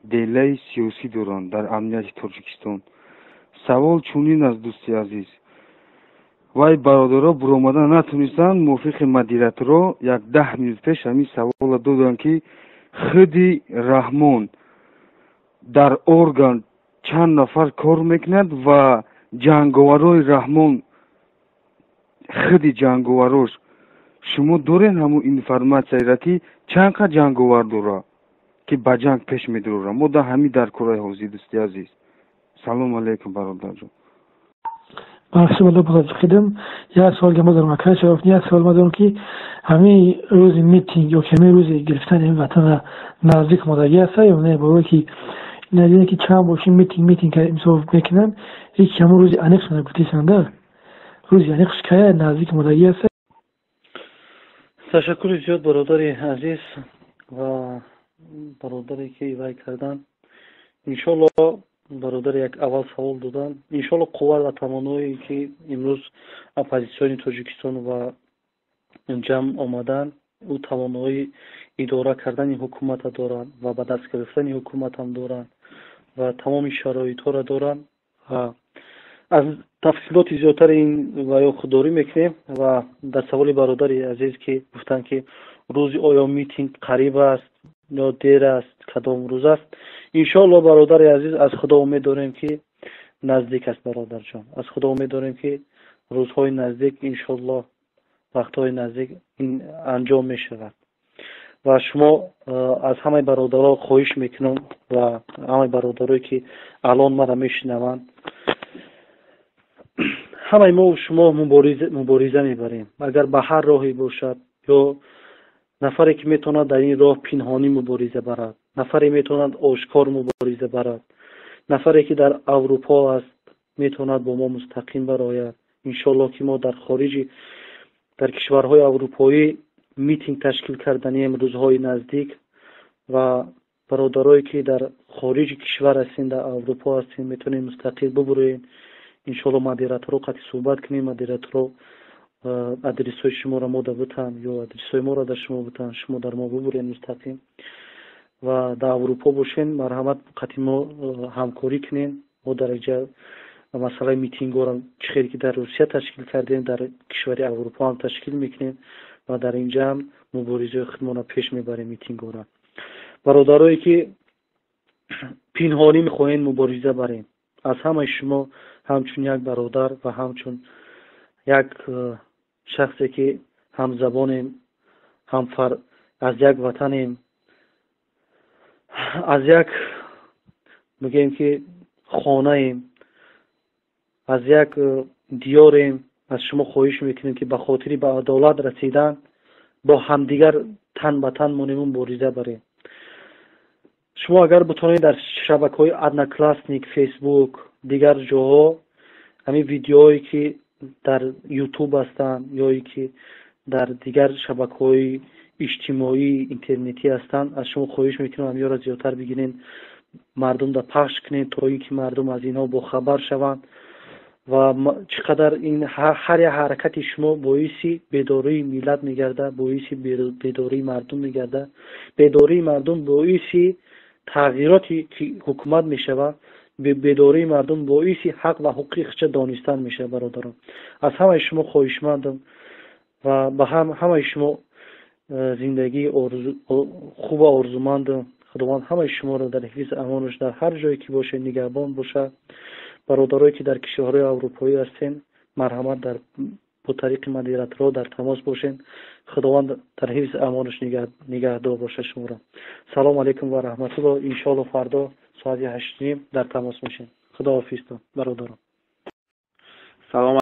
делаи сиёсӣ доранд дар амнияти Тоҷикистон. Савол чунин аст, дӯсти азиз: вай бародаро буромада натонистанд, мувофиқи модераторо як 10 минут пеш ҳамин саволро доданд, ки худи Раҳмон дар орган чанд нафар кор мекунад ва ҷанговарои Раҳмон, худи ҷанговарош, шумо дорен ҳамун информатсияеро, ки чанд қад ҷанговар дора, ки ба ҷанг пеш медурора? Мо дар ҳамин дар кораи ҳозир, дӯсти азиз. Салому алайкум, бародарҷон. Бахши бало бозқидим, як савол ма дорам, акай Шароф, як савол ма дорам, ки ҳамин рӯзи митинг ё ки ҳамин рӯзи гирифтани ҳамин ватана наздик омодагӣ аста ё не? Барое ки надине ки чанд боши митинг мисол мекунанд, ҳеҷ ҳамон рӯзи аниқш нагуфтисанда, рӯзи аниқш кая, наздик омодагӣ аста? Ташаккури зиёд, бародари азиз ва бародаре ки вай кардан. Иншоалло, бародари як аввал савол додан, иншоалло қувват ва тавоное ки имрӯз оппозитсиони Тоҷикистон ва ҷамъ омадан, ӯ тавоноии идора кардани ҳукумата доранд ва ба даст гирифтани ҳукуматам доранд ва тамоми шароитҳоро доранд. Ва аз тафсилоти зиёдтари ин ва ё худдорӣ мекунем. Ва дар саволи бародари азиз, ки гуфтанд, ки рӯзи оё митинг қариб аст ё дер аст, кадом рӯз аст, иншоалло, бародари азиз, аз худо умед дорем, ки наздик аст. Бародарҷон, аз худо умед дорем, ки рӯзҳои наздик, иншоалло, вақтҳои наздик ин анҷом мешавад. Ва шумо аз ҳамаи бародаро хоҳиш мекунам ва ҳамаи бародарое ки алон мара мешунаванд, ҳамаи мо шумо мубориза мебарем, агар ба ҳар роҳе бошад, ё нафаре ки метавонад дар ин роҳ пинҳонӣ мубориза барад, нафаре метавонад ошкор мубориза барад, нафаре ки дар Аврупо аст, метавонад бо мо мустақим барояд. Иншоалло ки мо дар хориҷи, дар кишварҳои аврупоӣ митинг ташкил карданием рӯзҳои наздик. Ва бародарое ки дар хориҷи кишвар ҳастем, дар Аврупо ҳастем, метавонем мустақил бубуроем. Иншоалло модераторо қатъи суҳбат кунем, модераторо адресҳои шуморо мо да бутан ё адресҳои моро дар шумо бутан, шумо дар мо бубуред мустақим. Ва дар Аврупо бошен, марҳамат, қатъи мо ҳамкорӣ кунем. Мо дар инҷа масъалаи митингҳоро, чӣ хеле ки дар Русия ташкил кардем, дар кишвари Аврупо ҳам ташкил мекунем ва дар инҷа ҳам муборизаи худмонро пеш мебарем, митингҳоро. Бародарое ки пинҳонӣ мехоҳем мубориза барем, аз ҳамаи шумо ҳамчун як бародар ва ҳамчун як шахсе ки ҳамзабонем, ҳамфар, аз як ватанем, аз як, мегӯем ки, хонаем, аз як диёрем, аз шумо хоҳиш мекунем, ки ба хотири ба адолат расидан бо ҳамдигар тан ба тан монему мубориза барем. Шумо агар битонед, дар шабакаҳои Одноклассник, Фейсбук, дигар ҷоҳо ҳамин видеоҳое ки дар Ютуб ҳастанд ё ки дар дигар шабакаҳои иҷтимоии интернетӣ ҳастанд, аз шумо хоҳиш мекунам, ҳаминҳоро зиёдтар бигирен, мардумда пахш кунед, то ин ки мардум аз инҳо бохабар шаванд. Ва чӣ қадар ин ҳар як ҳаракати шумо боиси бедории миллат мегардад, боиси бедории мардум мегардад, бедории мардум боиси тағйироти ҳукумат мешавад, бедории мардум боиси ҳақ ва ҳуқуқи худша донистан мешавад. Бародарон, аз ҳамаи шумо хоҳишмандам ва ба ҳамаи шумо зиндагии хуба орзумандам. Худованд ҳамаи шуморо дар ҳифзи амонаш, дар ҳар ҷое ки бошед, нигаҳбон бошад. Бародарое ки дар кишварҳои аврупоӣ ҳастен, марҳамат, дар бо тариқи модераторҳо дар тамос бошед. Худованд дар ҳифзи амонаш нигаҳдор бошад шуморо. Салому алайкум ва раҳматулло. Иншоалло фардо соати 8:30 дар тамос мешем. Худоҳофизтон, бародарон. Салом.